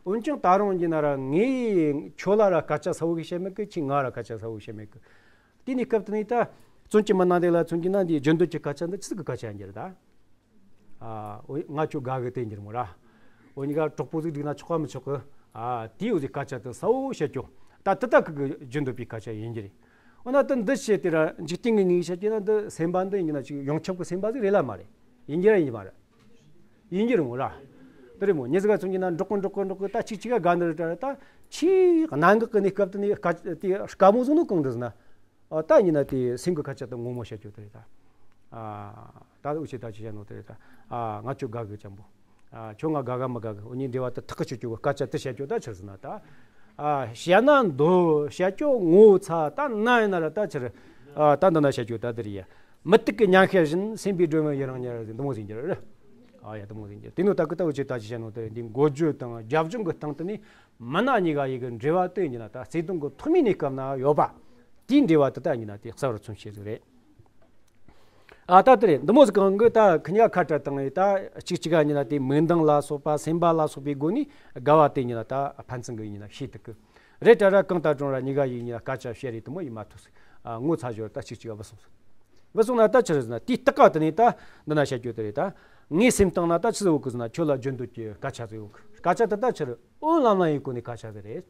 འོན་ཀྱང་ད་རུང་ཡིན་ན་ར་ངས་ཁྱོད་ལ་ར་སྐད་ཆ་གསལ་བོ་གི་བཤད་མེད་གི། ཁྱོས་ང་ར་སྐད་ཆ་གསལ་བོ་བཤད་མེད་གི། དེ་ནས་སྐབས་དེ་ནས་ད་བཙུན་གྱི་མི་སྣ་དེ་ལ་མཚོན་རྒྱུ་ན་འདི་རྒྱུན་སྡོད་ཀྱི་སྐད་ཆ་འདི་ཆི་ཟིག་གི་སྐད་ཆ་ཡིན་རྒྱུ་རེད་ད། ཨ། འོ་ང་ཁྱོད་དགའ་གི་དེ་འགྱུར་མོ་ར། འོ་གཉིས་ཀ་གྲོགས་པོ་ཟིག་འགྲིག་ན་ཆོག་ག་མི་ཆོག་གི། ཨ། དེའི་འོ་ཟིག་སྐད་ཆ་དེ་གསལ་བོ་བཤད་རྒྱུ། ད་དེ་ད་ཁུ་གི་རྒྱུན་སྡོད་པའི་སྐད་ཆ་ཡིན་རྒྱུ་རེད། འོ་ན་དེ་འདི་བཤད་དེ་ར་འཇིག་རྟེན་གྱི་ངོས་བཤད་རྒྱུ་ན་འདི་སེམས་པ་འདི་ཡིན་ན་ཅིག་ཡོངས་ཁྱབ་ཀྱི་སེམས་པ་ཟིག་རེད་ལ་མ་རེད། ཡིན་རྒྱུ་ར་ཡིན་རྒྱུ་མ་རེད། ཡིན་རྒྱུ་རེད་མོ་ར། དེ་རེད་མོ། མྱི་ཟིག་ག་མཚོན་རྒྱུ་ན་འགྲོགས་གི་འགྲོགས་གི་འགྲོགས་གི་ད་གཅིག་གཅིག་ག་དགའ་ནི་རེད་དྲ་ར། ད་ཁྱོས་གནད་འགག་གི་གནས་སྐབས་དེ་ནས་དཀའ་དེ་དཀའ་མོ་བཟོ་ནོ་གང་འདྲ་ཟེར་ན། ཨ། ད་ཡིན་ན་དེ་སེམས་ཀྱི་སྐད་ཆ་དེ་ངོ་མ་བཤད་རྒྱུ་དེ་རེད་ད། ཨ། ད་འུ་ཆོས་ད་ཅི་བཤད་ནོ་དེ་རེད་ད། ཨ། ང་ཁྱོད་དགའ་གི་ཅན་པོ། ཨ། ཁྱོད་ང་དགའ་ག་མི་དགའ་གི། འུ་གཉིས་འབྲེལ་བ་དེ་ཐག་གི་ཆོད་རྒྱུ་གི་སྐད་ཆ་དེ་བཤད་རྒྱུ་ད་ཆི་རེད་ཟེར་ན་ད། ཨ། བཤད་ན་འདོད་བཤད་རྒྱུ་ངོ་ཚ་ད་ན་ཡིན་ན་ར་ད་ཆི་རེད། ཨ། ད་འདི་ན་བཤད་རྒྱུ་ད་དེ་རེད་ཡ། མུ་ཏིག་གི་ཉམས་ཤར་བཞིན། སེམས་པའི་སྒྲོན་མེ་ཡུན་རིང་གཉེར་ཟེར། འདི་མོ་ཟིག་འགྱུར་རེད། ཨ་ཡ། འདི་མོ་ཟིག་འགྱུར། དེ་ནོ་ད་གི་ད་འུ་ཆོས་ད་ཅི་བཤད་ནོ་དེ་རེད། འདི་འགོ་བརྗོད་དང་རྒྱབ་ལྗོངས་གི་སྟེང་དེ་ནས་མི་སྣ་གཉིས་ཀ་ཡི་གི་འབྲེལ་བ་དེ་ཡིན་ན་ད་བརྩེ་དུང་གི་ཐོག་མའི་གནས་སྐབས་ན་ཡོད་པ། དེའི་འབྲེལ་བ་དེ་ད་ཡིན་ན་དེ་གསལ་བར་མཚོན་བྱེད་ཟིག་རེད། ཨ། ད་དེ་རེད། འདི་མོ་ཟིག་གང་གི་ད་ཁི་གཉིས་ཁ་བྲལ་བཏང་ངས་ད་གཅིག་གཅིག་ག་ཡིན་ན་དེ་མིག་མདངས་ལ་སོགས་པ་སེམས་པ་ལ་སོགས་པའི་སྒོ་ནས་དགའ་བ་དེ་ཡིན་ན་ད་ཕན་ཚུན་གི་ཡིན་ན་ཤེས་ཐུབ་གི། རེད་དྲ་ར། གང་ལྟར་ཀྱང་ར་གཉིས་ཀ་ཡིས་གཉིས་ལ་སྐད་ཆ་བཤད་རེས་དེ་མོ་ཡེ་མ་ཐུབ་ཟིག། ཨ། ངོ་ཚ་ཞོར་ད་གཅིག་གཅིག་ག་བུད་སོང་ཟིག། བུད་སོང་ན་ད་ཆི་རེད་ཟེར་ན། དེའི་སྟག་ག་དེ་ནས་ད་འདི་ན་བཤད་རྒྱུ་དེ་རེད་ད། ངའི་སེམས་གཏིང་ན་ད་ཆི་ཟིག་ཡོད་གི་ཟེར་ན། ཁྱོད་ལ་རྒྱུན་སྡོད་ཀྱི་སྐད་ཆ་ཟིག་ཡོད་གི། སྐད་ཆ་དེ་ད་ཆི་རེད། འོན་ལམ་ལམ་ཡི་སྒོ་ནས་སྐད་ཆ་ཟིག་རེད།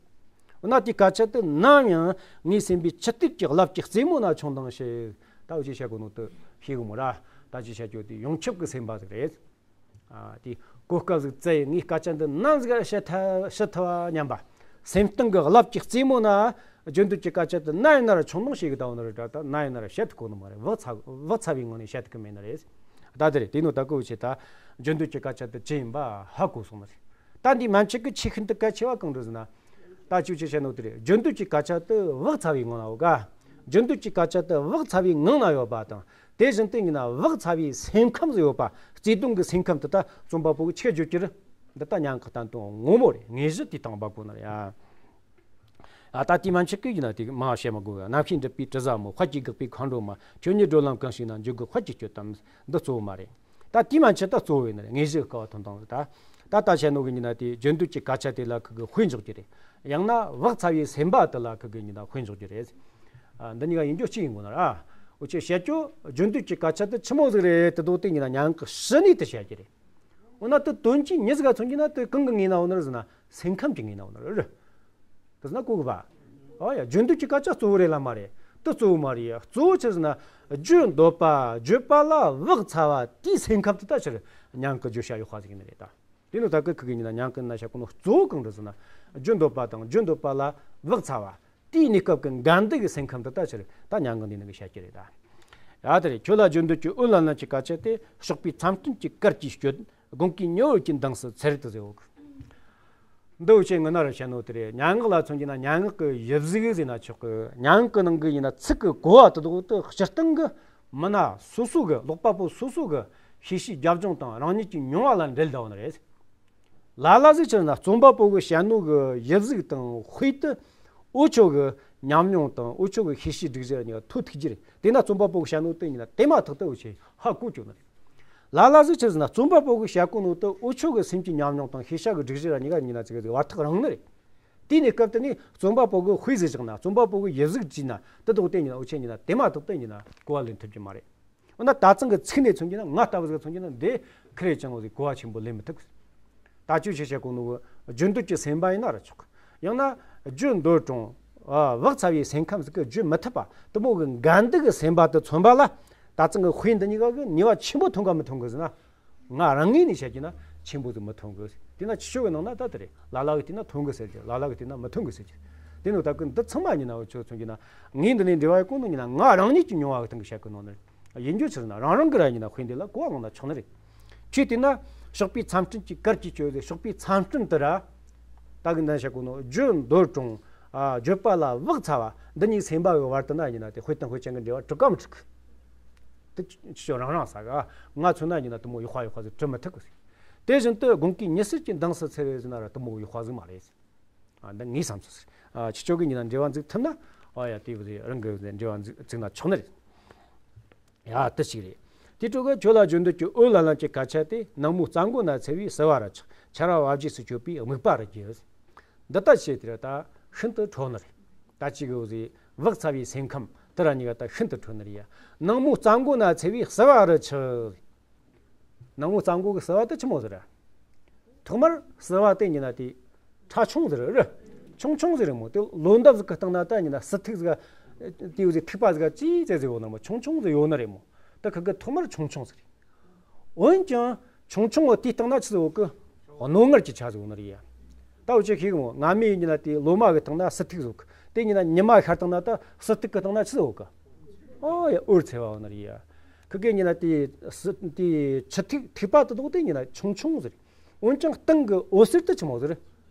འོ་ན་དེའི་སྐད་ཆ་དེ་ནམ་ཡང་ངའི་སེམས་པའི་འཆི་ལྟས་ཀྱི་རླབས་ཀྱི་རྩེ་མོ་ན་མཆོང་ལྡིང་བྱེད། ད་འུ་ཆོས་བཤད་གོ་ནོ་དེ་ཤེས་གི་མོ་ར། ད་ཅི་བཤད་རྒྱུ་དེ་ཡོངས་ཁྱབ་ཀྱི་སེམས་པ་ཟིག་རེད། ཨ། དེ་གོ་སྐབས་ཟིག་བཙལ་ཡེ་ངས་སྐད་ཆ་འདི་ནམ་ཟིག་བཤད་ཐ་བཤད་ཐུབ་བ་སྙམ་པ། སེམས་གཏིང་གི་རླབས་ཀྱི་རྩེ་མོ་ན་རྒྱུན་སྡོད་ཀྱི་སྐད་ཆ་དེ་ན་ཡིན་ན་ར་མཆོང་ལྡིང་བྱེད་གི་ད་འོ་ན་རེད་དྲ་ད། ན་ཡིན་ན་ར་བཤད་ཐུབ་གོ་ནི་མ་རེད། བག་ཚ་བག་ཚ་བའི་ངང་ནས་བཤད་ཐུབ་གི་མེད་ནི་རེད། ད་དེ་རེད། དེ་ནོ་ད་གི་འུ་ཆོས་ད་རྒྱུན་སྡོད་ཀྱི་སྐད་ཆ་དེ་ཅི་ཡིན་པ་ཧ་གོ་སོང་ནི་རེད། ད་འདི་མན་ཆད་ཀྱི་ཆེས་ཤིན་ཏུ་གལ་ཆེ་བ་གང་རེད་ཟེར་ན། ད་ཅི་ཆོས་བཤད་ནོ་དེ་རེད། རྒྱུན་སྡོད་ཀྱི་སྐད་ཆ་དེ་བག་ཚ་བའི་ངང་ན་ཡོད་ག། རྒྱུན་སྡོད་ཀྱི་སྐད་ཆ་དེ་བག་ཚ་བའི་ངང་ན་ཡོད་པ་དང་། དེ་བཞིན་དུ་ཡིན་ན་བག་ཚ་བའི་སེམས་ཁམས་སུ་ཡོད་པ། བརྩེ་དུང་གི་སེམས་ཁམས་དེ་ད་རྩོམ་པ་པོ་གིས་ཆི་བརྗོད་ཀྱི་རེད། འདི་ད་ཉང་གི་བསྟན་དོན་ངོ་མ་རེད། དངོས་གཞི་དེའི་སྟེང་འབབ་དགོས་ནི་རེད་ཡ། ཨ། ད་དེ་མན་ཆད་ཀྱི་ཡིན་ན་དེ་མང་བཤད་མི་དགོས་ག། རྣམ་ཤེས་འགྲུབ་པའི་དྲི་ཟ་མོ། དཔལ་གྱིས་བཀག་པའི་མཁའ་འགྲོ་མ། ཁྱོད་ཉིད་སྒྲོལ་ལམ་གང་ཞིག་ན། འཇུག་དགོས་དཔལ་གྱི་སྤྱོད་དམ། འདི་གཙོ་བོ་མ་རེད། ད་དེ་མན་ཆད་ད་གཙོ་བོ་ཡིན་ནི་རེད། དངོས་གཞི་དཀའ་བ་ཐོན་སྟངས་རེད་ད། ད་ད་བཤད་ནོ་གི་ཡིན་ན་དེ་རྒྱུན་སྡོད་ཀྱི་སྐད་ཆ་དེ་ལ་ཁུ་གི་དཔེ་འཇོག་རྒྱུ་རེད། ཡང་ན་བག་ཚ་བའི་སེམས་པ་དེ་ལ་ཁུ་གི་ཡིན་ན་དཔེ་འཇོག་རྒྱུ་རེད། ཨ། འདི་གཉིས་ཀ་ཡིན་རྒྱུ་གཅིག་ཡིན་དགོས་ནི་རེད། ཨ། འུ་ཆོས་བཤད་རྒྱུ་རྒྱུན་སྡོད་ཀྱི་སྐད་ཆ་དེ་ཆི་མོ་ཟིག་རེད་དེ་དོ་དེ་ཡིན་ན་ཉང་གི་ཕྱི་ནས་དེ་བཤད་རྒྱུ་རེད། འོ་ན་དེ་དོན་གྱི་མྱི་ཟིག་ག་མཚོན་རྒྱུ་ན་དེ་གང་གི་ངོས་ན་འོ་ན་རེད་ཟེར་ན། སེམས་ཁམས་ཀྱི་ངོས་ན་འོ་ན་རེད། དེ་ཟེར་ན་གོ་གི་པ། ཨོ་ཡ། རྒྱུན་སྡོད་ཀྱི་སྐད་ཆ་གཙོ་བོ་རེད་ལ་མ་རེད། དེ་གཙོ་བོ་མ་རེད་ཡ། གཙོ་བོ་ཆི་ཟེར་ན། རྒྱུན་སྡོད་པ་བརྗོད་པ་ལ་བག་ཚ་བ་དེའི་སེམས་ཁམས་དེ་ད་ཕྱིར་ཉང་གི་བརྗོད་བྱ་ཡག་པ་ཟིག་ཡིན་ནི་རེད་ད། དེ་ནི་ད་གི་ཁུ་གི་ཡིན་ན་ཉང་གི་ན་བཤད་གོ་ནོ་གཙོ་བོ་གང་རེད་ཟེར་ན། རྒྱུན་སྡོད་པ་དང་རྒྱུན་སྡོད་པ་ལ་བག་ཚ་བ། དེའི་གནས་སྐབས་ཀྱི་འགལ་འདུ་གི་སེམས་ཁམས་དེ་ད་ཕྱིར་ད་ཉང་གི་འདི་ནང་གི་བཤད་རྒྱུ་རེད་ད། ཡ་དེ་རེད། ཁྱོད་ལ་རྒྱུན་སྡོད་ཀྱི་འོན་ལམ་ལམ་གྱི་སྐད་ཆ་དེ། གཤོག་པའི་མཚམས་སྤྲིན་གྱི་གར་གྱིས་བསྐྱོད། དགུང་སྐས་མྱོས་འོད་ཀྱི་མདངས་སུ་ཚེ་རིལ་དུ་ཟེར་བོ་གི། འདི་འུ་ཆོས་སྔོན་ན་ར་བཤད་ནོ་དེ་རེད། སྙན་ངག་ལ་མཚོན་རྒྱུ་ན་སྙན་ངག་གི་དབྱིབས་གཟུགས་ཟེར་ན་ཆོག་གི། སྙན་ངག་གི་ནང་གི་ཡིན་ན་ཚིག་གི་གོ་བ་དེ་དག་དེ་སྤྱིར་བཏང་གི་མི་སྣ་སོ་སོ་གི། ཀློག་པ་པོ་སོ་སོ་གི་ཤེས་བྱའི་རྒྱབ་ལྗོངས་དང་རང་ཉིད་ཀྱི་མྱོང་བ་ལ་འབྲེལ་བསྡད་ཡོད་ནི་རེད། ལ་ལ་ཟིག་ཆི་ཟེར་ན་རྩོམ་པ་པོ་གི་བཤད་ནོ་གི་དབྱིབས་གཟུགས་དང་དཔེ་དེ་འུ་ཆོ་གི་ཉམས་མྱོང་དང་འུ་ཆོ་གི་ཤེས་བྱའི་སྒྲིག་གཞི་ལ་ཉེ་བ་ཐུག་ཐུག་རྒྱུ་རེད། དེས་ན་རྩོམ་པ་པོ་གི་བཤད་ནོ་དེ་ཡིན་ན་དེ་མ་ཐག་ཏུ་འུ་ཆོས་ཧ་གོ་བཅུག་ནི་རེད། ལ་ལ་ཟིག་ཆི་ཟེར་ན་རྩོམ་པ་པོ་གི་བཤད་གོ་ནོ་དེ་འུ་ཆོ་གི་སེམས་ཀྱི་ཉམས་མྱོང་དང་ཤེས་བྱ་གི་སྒྲིག་གཞི་ལ་ཉེ་ག་ཉེ་ན་ཅིག་གི་བར་ཐག་རིང་ནི་རེད། དེའི་གནས་སྐབས་དེ་ནས་རྩོམ་པ་པོ་གི་དཔེ་ཟིག་བཞག་ན། རྩོམ་པ་པོ་གི་དབྱིབས་གཟུགས་བྲིས་ན། དེ་དག་དེ་ཡིན་ན་འུ་ཆོས་ཡིན་ན་དེ་མ་ཐག་ཏུ་ཡིན་ན་གོ་བ་ལེན་ཐུབ་ཀྱི་མ་རེད། འོ་ན་ད་ཐེངས་ཀྱི་ཚིག་ནས་མཚོན་རྒྱུ་ན། ང་ལྟ་བུ་ཟིག་མཚོན་རྒྱུ་ན་འདི་ཁེར་རེ་ཅང་བོ་ཟིག་གོ་བ་ཆེན་པོ་ལེན་མི་ཐུབ། ད་ཅི་ཞིག་བཤད་གོ་ནོ་གི་རྒྱུན་སྡོད་ཀྱི་སེམས་པ་ཡིན་ན་ར་ཆོག། ཡང་ན་རྒྱུན་སྡོད་རུང་། ཨ། བག་ཚ་བའི་སེམས་ཁམས་ཟིག་གི་བརྗོད་མི་ཐུབ་པ་དེ་མོ་གི་འགལ་འདུ་གི་སེམས་པ་དེ་མཚོན་པ་ལ། ད་ཐེངས་ཀྱི་དཔེ་འདི་གཉིས་ཀ་གི་ནུས་པ་ཆེན་པོ་ཐོན་ག་མི་ཐོན་གི་ཟེར་ན། ང་རང་ངོས་ནས་བཤད་རྒྱུ་ན་ཆེན་པོ་ཟིག་མི་ཐོན་གི། དེས་ན་ཕྱི་ཕྱོགས་ཀྱི་ནང་ན་ད་དེ་རེད། ལ་ལ་གིས་བལྟས་ན་ཐོན་གི་ཟེར་རྒྱུ། ལ་ལ་གིས་བལྟས་ན་མི་ཐོན་གི་ཟེར་རྒྱུ། དེ་ནོ་ད་གི་འདི་ཚང་མ་ཡིན་ན་འུ་ཆོས་མཚོན་རྒྱུ་ན། ངས་འདི་ནས་འབྲེལ་བ་ཡོད་གོ་ནོ་ཡིན་ན་ང་རང་ཉིད་ཀྱི་མྱོང་བ་གི་སྟེང་གི་བཤད་གི་ནོ་ནི། ཡིན་རྒྱུ་ཆི་ཟེར་ན་རང་རང་གི་ར་ཡིན་ན་དཔེ་འདི་ལ་གོ་བ་བླངས་ན་ཆོག་ནི་རེད། ཁྱོས་བལྟས་ན་གཤོག་པའི་མཚམས་སྤྲིན་གྱི་གར་གྱིས་བསྐྱོད་ཟེར། གཤོག་པའི་མཚམས་སྤྲིན་དེ་ར། ད་གི་འདི་བཤད་གོ་ནོ་རྒྱུན་སྡོད་རུང་། ཨ། བརྗོད་པ་ལ་བག་ཚ་བ་འདི་གཉིས་སེམས་པ་གི་བར་དུ་ན་ཡིན་ན་དེ་དཔེ་དང་དཔེ་ཅན་གྱི་འབྲེལ་བ་གྲུབ་ག་མི་གྲུབ་གི། དེ་ཁྱོད་རང་རང་ས་ག། ང་མཚོན་ན་ཡིན་ན་དེ་མོ་ཡག་པ་ཡག་པ་ཟིག་གྲུབ་མི་ཐུབ་གི། དེ་བཞིན་དུ་དགུང་སྐས་མྱོས་འོད་ཀྱི་མདངས་སུ་ཚེ་རིལ་ཟེར་ན་ར་དེ་མོ་ཡག་པ་ཟིག་མ་རེད། ཨ། འདི་ངའི་བསམ་ཚུལ་ཟིག། ཨ། ཁྱེད་ཆོ་གིས་ཡིན་ན་འབྲེལ་བ་འཛུགས་ཐུབ་ན། ཨ་ཡ། དེ་བས་རང་གི་འབྲེལ་བ་འཛུགས་འཛུགས་ན་ཆོག་ནི་རེད། ཡ་དེ་ཞིག་རེད། དེ་འཕྲོ་གི་ཁྱོད་ལ་བརྗོད་འདོད་ཀྱི་འོད་ལམ་ལམ་གྱི་སྐད་ཆ་དེ། ནངས་མོ་རྩྭ་མགོ་ན་འཚེར་བའི་བསིལ་བ་རུ་ཆགས། ཆར་བ་བབས་རྗེས་སུ་གྱུར་པའི་དམིགས་པ་རུ་གྱུར། འདི་ལྟར་བྱས་ཏེ་ད་ཤིན་ཏུ་ཁྲོ་ནི་རེད། ད་ཅིག་གི་འོ་ཟེ་བག་ཚ་བའི་སེམས་ཁམས་དེ་ར་གཉིས་ཀ་ད་ཤིན་ཏུ་ཁྲོ་ནི་རེད་ཡ། ནངས་མོ་རྩྭ་མགོ་ན་འཚེར་བའི་བསིལ་བ་རུ་ཆགས། ནངས་མོ་རྩྭ་མགོ་གི་བསིལ་བ་དེ་ཆི་མོ་ཟིག་རེད། ཐོག་མར་བསིལ་བ་དེ་ཡིན་ན་དེ་ཁྲ་ཆུང་ཟིག་རེད། ཆུང་ཆུང་ཟིག་རེད་མོ། དེ་ལོ་འདབ་ཟིག་གི་སྟེང་ན་ད་ཡིན་ན་བསིལ་ཐིགས་ཟིག་དེ་འོ་ཟེ་ཐིགས་པ་ཟིག་ཅིག་ཙེ་ཟིག་ཡོད་ནི་མོ། ཆུང་ཆུང་ཟིག་ཡོད་ནི་རེད་མོ། ད་ཁི་གི་ཐོག་མར་ཆུང་ཆུང་ཟིག་རེད། འོན་ཀྱང་ཆུང་ཆུང་བོ་དེའི་སྟེང་ན་ཆི་ཟིག་ཡོད་གི། རྣོ་ངར་གྱི་ཆ་ཟིག་ཡོད་ནི་རེད་ཡ། ད་འུ་ཆོས་ཤེས་གི་མོ། ང་མའི་ཡིན་ན་དེ་ལོ་མ་གི་སྟེང་ན་བསིལ་ཐིགས་ཟིག་ཡོད་གི། དེ་ཡིན་ན་ཉི་མ་ཤར་སྟེང་ན་ད་བསིལ་ཐིགས་གི་སྟེང་ན་ཆི་ཟིག་ཡོད་གི། ཨོ་ཡ། འོད་འཚེར་བ་ཡོད་ནི་རེད་ཡ། ཁི་གེ་ཡིན་ན་དེ་བསིལ་དེ་ཆུ་ཐིགས་ཐིགས་པ་དེ་དག་དེ་ཡིན་ན་ཆུང་ཆུང་ཟིག་རེད། འོན་ཀྱང་སྟེང་གི་འོད་ཟེར་དེ་ཆི་མོ་ཟིག་རེད།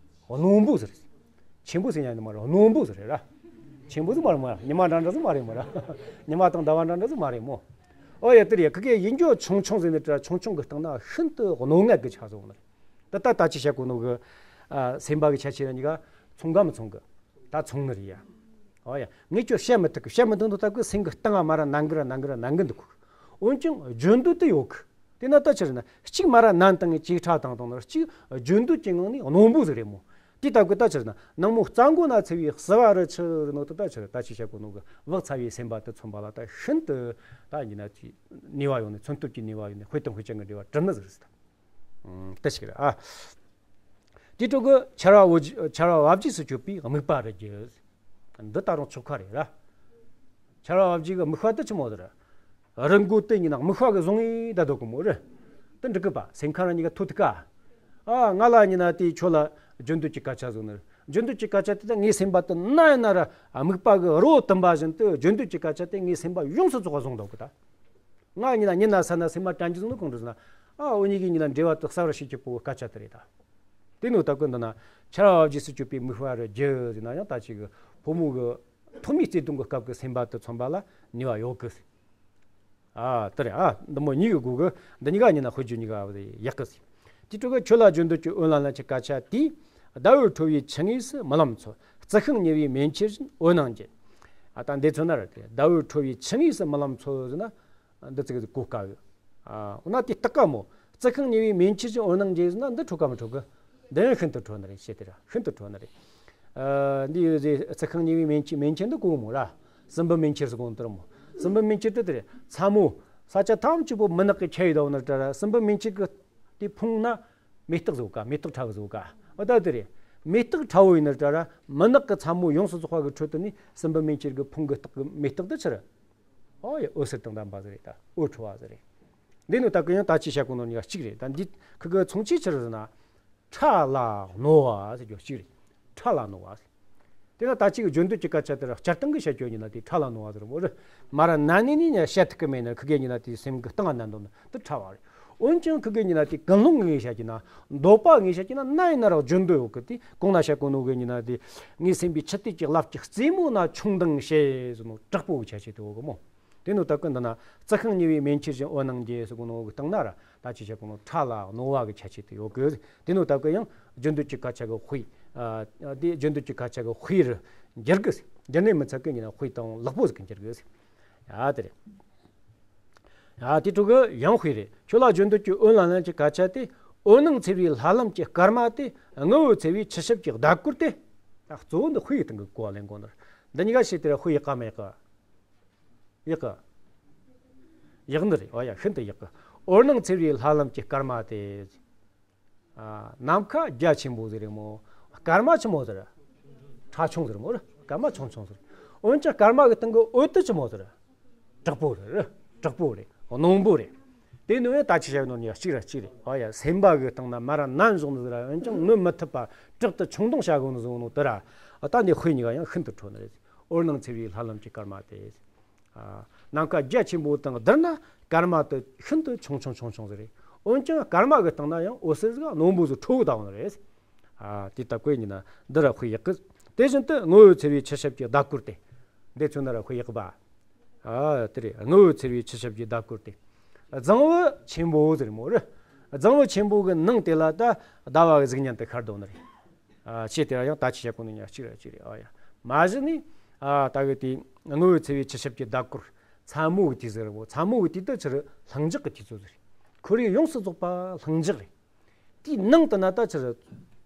རྣོན་པོ་ཟིག་རེད། ཆེན་པོ་ཟེར་ཉན་ནི་མ་རེད། རྣོན་པོ་ཟིག་རེད་ར། ཆེན་པོ་ཟིག་མ་རེད་མོ། ཉི་མ་འདྲ་འདྲ་ཟིག་མ་རེད་མོ་ར། ཉི་མ་དང་ཟླ་བ་འདྲ་འདྲ་ཟིག་མ་རེད་མོ། ཨོ་ཡ་དེ་རེད། ཁི་གེ་ཡིན་རྒྱུ་ཆུང་ཆུང་ཟིག་ནི་དྲ་ཆུང་ཆུང་གི་སྟེང་ན་ཤིན་ཏུ་རྣོ་ངར་གི་ཆ་ཟིག་ཡོད་ནི་རེད། ད་ད་ད་ཅི་བཤད་གོ་ནོ་གི། ཨ། སེམས་པ་གི་ཁྱད་ཆོས་ར་གཉིས་ཀ་མཚུངས་ག་མི་མཚུངས་གི། ད་མཚུངས་ནི་རེད་ཡ། ཨོ་ཡ། ངས་ཁྱོད་བཤད་མི་ཐུབ་གི། བཤད་མི་ཐུབ་ནོ་ད་གི་སེམས་གི་གཏིང་ང་མ་ར་ནན་གི་ར་ནན་གི་ར་ནན་གི་འདུག་གི། འོན་ཀྱང་བརྗོད་འདོད་དེ་ཡོད་གི། དེ་ན་ད་ཆི་རེད་ན། གཅིག་མ་ར་ནན་བཏང་ངས་གཅིག་ཁྲ་བཏང་བཏང་ནོ། གཅིག་བརྗོད་འདོད་ཀྱི་ངང་ནས་རྣོན་པོ་ཟིག་རེད་མོ། དེ་ལྟ་བུ་ད་ཆི་རེད་ན། ནངས་མོ་རྩྭ་མགོ་ན་འཚེར་བའི་བསིལ་བ་རུ་ཆགས་ནོ་དེ་ད་ཆི་རེད། ད་ཅི་བཤད་གོ་ནོ་གི་བག་ཚ་བའི་སེམས་པ་དེ་མཚོན་པ་ལ་ད་ཤིན་ཏུ་ད་ཡིན་ན་ཅི་ནུས་པ་ཡོད་ནི། མཚོན་སྟོབས་ཀྱི་ནུས་པ་ཡོད་ནི། དཔེ་དང་དཔེ་ཅན་གྱི་འབྲེལ་བ་གྲུབ་ནི་ཟིག་རེད། ཨང་། དེ་ཞིག་རེད་ཨ། དེ་འཕྲོ་གི་ཆར་བ་འོ་ཆར་བ་བབས་རྗེས་སུ་གྱུར་པའི་དམིགས་པ་རུ་གྱུར། འདི་ད་རུང་ཆོ་ག་རེད་ར། ཆར་བ་བབས་རྗེས་ཀྱི་དམིགས་པ་དེ་ཆི་མོ་ཟིག་རེད། རི་མགོ་དེ་ཡིན་ན་དམིགས་པ་གི་བཟུང་ངེ་ད་སྡོད་གི་མོ་རེད། དེ་འགྲིག་གི་པ། སེམས་ཁམས་ར་གཉིས་ཀ་ཐོ་ཐུག་ག། ཨ། ང་ལ་ཡིན་ན་དེ་ཁྱོད་ལ་བརྗོད་འདོད་ཀྱི་སྐད་ཆ་ཟིག་ནི། བརྗོད་འདོད་ཀྱི་སྐད་ཆ་དེ་ད་ངའི་སེམས་པ་དེ་ན་ཡིན་ན་ར་དམིགས་པ་གི་རི་བོ་དུམ་བུ་བཞིན་དུ་བརྗོད་འདོད་ཀྱི་སྐད་ཆ་དེ་ངའི་སེམས་པ་ཡོངས་སུ་རྫོགས་པ་བཟུང་འདུག་གི་ད། ང་ཡིན་ན་ཉིན་ན་ས་ན་སེམས་མ་དྲན་རྒྱུ་ཟིག་ནི་གང་འདྲ་ཟེར་ན། ཨ། འུ་གཉིས་ཀྱི་ཡིན་ན་འབྲེལ་བ་དེ་གསར་བར་བྱེད་རྒྱུ་པོ་སྐད་ཆ་དེ་རེད་ད། དེ་ནོ་ད་གི་འདི་ན་ཆར་བ་བབས་རྗེས་སུ་གྱུར་པའི་དམིགས་པ་རུ་གྱུར་ཟེར་ན་ཡང་ད་ཅིག་གི་ཕོ་མོ་གི་ཐོག་མའི་བརྩེ་དུང་གི་སྐབས་ཀྱི་སེམས་པ་དེ་མཚོན་པ་ལ་ནུས་པ་ཡོད་གི། ཨ། དེ་རེད་ཨ། འདི་མོ་གཉིས་ཀྱི་སྒོ་གི་འདི་གཉིས་ཀ་ཡིན་ན་དཔེ་བརྗོད་གཉིས་ཀ་ཡག་གི་ཟེར། དེ་འཕྲོ་གི་ཁྱོད་ལ་བརྗོད་འདོད་ཀྱི་འོད་ལམ་ལམ་གྱི་སྐད་ཆ་དེས། ཟླ་འོད་འཕྲོ་བའི་ཆུ་ངོས་སུ་རྨི་ལམ་འཚོལ། རྩི་ཤིང་ཉེ་བའི་མེ་ལྕེ་བཞིན་འོད་སྣང་འབྱིན། ཨ། ད་འདི་མཚོན་ན་ར་དེ་ཟླ་འོད་འཕྲོ་བའི་ཆུ་ངོས་སུ་རྨི་ལམ་འཚོལ་ཟེར་ན། འདི་ཙི་གི་གོ་དཀའ་གི། ཨ། འོ་ན་དེ་སྟག་ག་མོ། རྩི་ཤིང་ཉེ་བའི་མེ་ལྕེ་བཞིན་འོད་སྣང་འབྱིན་ཟེར་ན་འདི་ཁྲོ་ག་མི་ཁྲོ་གི། འདི་ཡང་ཤིན་ཏུ་ཁྲོ་ནི་རེད། བཤད་དེ་ར་ཤིན་ཏུ་ཁྲོ་ནི་རེད། ཨ། འདི་ཡོད་ཟེ་རྩི་ཤིང་ཉེ་བའི་མེ་ལྕེ། མེ་ལྕེ་འདི་གོ་མོ་ར། སྲིན་བུ་མེ་ལྕེ་ཟེར་གོ་ནོ་དེ་ར་མོ། སྲིན་བུ་མེ་ལྕེ་དེ་དེ་རེད། མཚན་མོ་ས་ཆ་ཐམས་ཅད་པོ་མུན་ནག་གིས་ཁྱབ་ཡོད་ནི་དེ་ར། སྲིན་བུ་མེ་ལྕེ་གི་དེ་ཕུང་ན་མེ་སྟག་ཟེར་ག། མེ་སྟག་ཁྲ་བོ་ཟེར་ག། འོ་ད་དེ་རེད། མེ་སྟག་ཁྲ་བོ་ཡིན་ནི་དེ་ར། མུན་ནག་གི་མཚན་མོ་ཡོངས་སུ་རྫོགས་པ་གི་ཁྲོད་དུ་ནི་སྲིན་བུ་མེ་ལྕེ་གི་ཕུང་གི་སྟག་གི་མེ་སྟག་དེ་ཆི་རེད། ཨོ་ཡ། འོད་ཟེར་དང་ལྡན་པ་ཟིག་རེད་ད། འོད་འཕྲོ་བ་ཟིག་རེད། འདི་ནི་ད་གི་ཡང་ད་ཅི་བཤད་གོ་ནོ་གཉིས་ཀ་གཅིག་རེད། ད་འདི་ཁི་གི་མཚུངས་ཆོས་ཆི་རེད་ཟེར་ན། ཁྲ་ལ་རྣོ་བ་ཟེར་རྒྱུ་གཅིག་རེད། ཁྲ་ལ་རྣོ་བ་ཟེར། དེ་ན་ད་ཅི་གི་བརྗོད་འདོད་ཀྱི་སྐད་ཆ་དེ་ར་སྤྱིར་བཏང་གི་བཤད་རྒྱུ་ཡིན་ན་དེ་ཁྲ་ལ་རྣོ་བ་ཟེར་མོ་རེད། མ་ར་ནན་ནི་ནི་ཡང་བཤད་ཐུབ་གི་མེད་ན། ཁི་གེ་ཡིན་ན་དེ་སེམས་གི་གཏིང་ང་ནན་འདོད་ན་དེ་ཁྲ་བ་རེད། འོན་ཀྱང་ཁི་གེ་ཡིན་ན་དེ་ཀུན་སློང་ངས་བཤད་རྒྱུ་ན། འདོད་པ་ངས་བཤད་རྒྱུ་ན་ན་ཡིན་ན་ར་བརྗོད་འདོད་ཡོད་གི། དེ་གོང་ན་བཤད་གོ་ནོ་གི་ཡིན་ན་དེ་ངའི་སེམས་པའི་འཆི་ལྟས་ཀྱི་རླབས་ཀྱི་རྩེ་མོ་ན་མཆོང་ལྡིང་བྱེད་ཟེར་ནོ་དྲག་པོ་གི་ཁྱད་ཆོས་དེ་ཡོད་གི་མོ། དེ་ནོ་ད་གི་འདི་ན་རྩི་ཤིང་ཉེ་བའི་མེ་ལྕེ་བཞིན་འོད་སྣང་འབྱིན་ཟེར་གོ་ནོ་གི་སྟེང་ན་ར་ད་ཅི་བཤད་གོ་ནོ་ཁྲ་ལ་རྣོ་བ་གི་ཁྱད་ཆོས་དེ་ཡོད་གི། དེ་ནོ་ད་གི་ཡང་བརྗོད་འདོད་ཀྱི་སྐད་ཆ་གི་དཔེ། ཨ། དེ་བརྗོད་འདོད་ཀྱི་སྐད་ཆ་གི་དཔེ་རུ་འགྱུར་གི། འགྱུར་ནས་མི་ཚད་གི་ཡིན་ན་དཔེ་དང་ལེགས་པོ་ཟིག་གི་འགྱུར་གི། ཡ་དེ་རེད། ཡ་དེ་འཕྲོ་གི་ཡང་དཔེ་རེད། ཁྱོད་ལ་བརྗོད་འདོད་ཀྱི་འོད་ལམ་ལམ་གྱི་སྐད་ཆ་དེས། འོད་སྣང་འཚེར་བའི་ལྷ་ལམ་གྱི་སྐར་མ་དེ། དངུལ་འོད་འཚེར་བའི་ཆུ་ཞབས་ཀྱི་ཟླ་གུར་དེ། ད་གཙོ་བོ་འདི་དཔེ་ཡི་སྟེང་གི་གོ་བ་ལེན་དགོས་ནི་རེད། འདི་གཉིས་ཀ་བཤད་དེ་ར་དཔེ་ཡག་ག་མི་ཡག་ག། ཡག་གི། ཡག་ནི་རེད། ཨོ་ཡ། ཤིན་ཏུ་ཡག་གི། འོད་སྣང་འཚེར་བའི་ལྷ་ལམ་གྱི་སྐར་མ་དེ། ཨ། ནམ་མཁའ་རྒྱ་ཆེན་པོ་ཟིག་རེད་མོ། སྐར་མ་ཆི་མོ་ཟིག་རེད། ཁྲ་ཆུང་ཟིག་རེད་མོ་རེད། སྐར་མ་ཆུང་ཆུང་ཟིག་རེད། འོན་ཀྱང་སྐར་མ་གི་སྟེང་གི་འོད་དེ་ཆི་མོ་ཟིག་རེད། དྲག་པོ་རེད། དྲག་པོ་རེད། རྣོན་པོ་རེད། དེ་ནི་ད་ཅི་བཤད་ནོ་གཉིས་ཀ་གཅིག་ར་གཅིག་རེད། ཨོ་ཡ། སེམས་པ་གི་སྟེང་ན་མ་ར་ནན་བཟུང་ནི་ཟིག་ར། འོན་ཀྱང་ནུབ་མི་ཐུབ་པ་དྲག་ཏུ་མཆོང་ལྡིང་བྱ་དགོས་ནི་ཟིག་ནོ་དེ་ར། ད་ནི་དཔེ་གཉིས་ཀ་ཡང་ཤིན་ཏུ་ཁྲོ་ནི་རེད། འོད་སྣང་འཚེར་བའི་ལྷ་ལམ་གྱི་སྐར་མ་དེ། ཨ། ནམ་མཁའ་རྒྱ་ཆེན་པོ་དང་བསྡུར་ན་སྐར་མ་དེ་ཤིན་ཏུ་ཆུང་ཆུང་ཆུང་ཆུང་ཟིག་རེད། འོན་ཀྱང་སྐར་མ་གི་སྟེང་ན་ཡང་འོད་ཟེར་ཟིག་རྣོན་པོ་ཟིག་འཕྲོ་གི་བསྡད་ཡོད་ནི་རེད། ཨ། དེ་ལྟ་བུ་ཡིན་ན་འདི་ར་དཔེ་ཡག་གི། དེ་བཞིན་དུ་དངུལ་འོད་འཚེར་བའི་ཆུ་ཞབས་ཀྱི་ཟླ་གུར་དེ། འདི་མཚོན་ན་ར་དཔེ་ཡག་གི་པ། ཨ། དེ་རེད། དངུལ་འོད་འཚེར་བའི་ཆུ་ཞབས་ཀྱི་ཟླ་གུར་དེ། རྫིང་བུ་ཆེན་པོ་ཟེར་མོ་རེད། རྫིང་བུ་ཆེན་པོ་གི་ནང་དེ་ལ་ད་ཟླ་བ་གི་གཟུགས་བརྙན་དེ་ཤར་བསྡད་ཡོད་ནི་རེད། ཨ། ཆེ་དེ་ར་ཡང་ད་ཅི་བཤད་གོ་ནི་གཉིས་ཀ་གཅིག་ར་གཅིག་རེད། ཨ་ཡ། མ་གཞི་ནི། ཨ། ད་གི་དེ་དངུལ་འོད་འཚེར་བའི་ཆུ་ཞབས་ཀྱི་ཟླ་གུར། མཚན་མོ་གི་དུས་ཟེར་རོ། མཚན་མོ་གི་དུས་དེ་ཕྱིར་ལྷིང་འཇགས་ཀྱི་དུས་ཚོད་ཟེར། ཁོར་ཡུག་ཡོངས་སུ་རྫོགས་པ་ལྷིང་འཇགས་རེད། དེའི་ནང་དུ་ན་ད་ཕྱིར་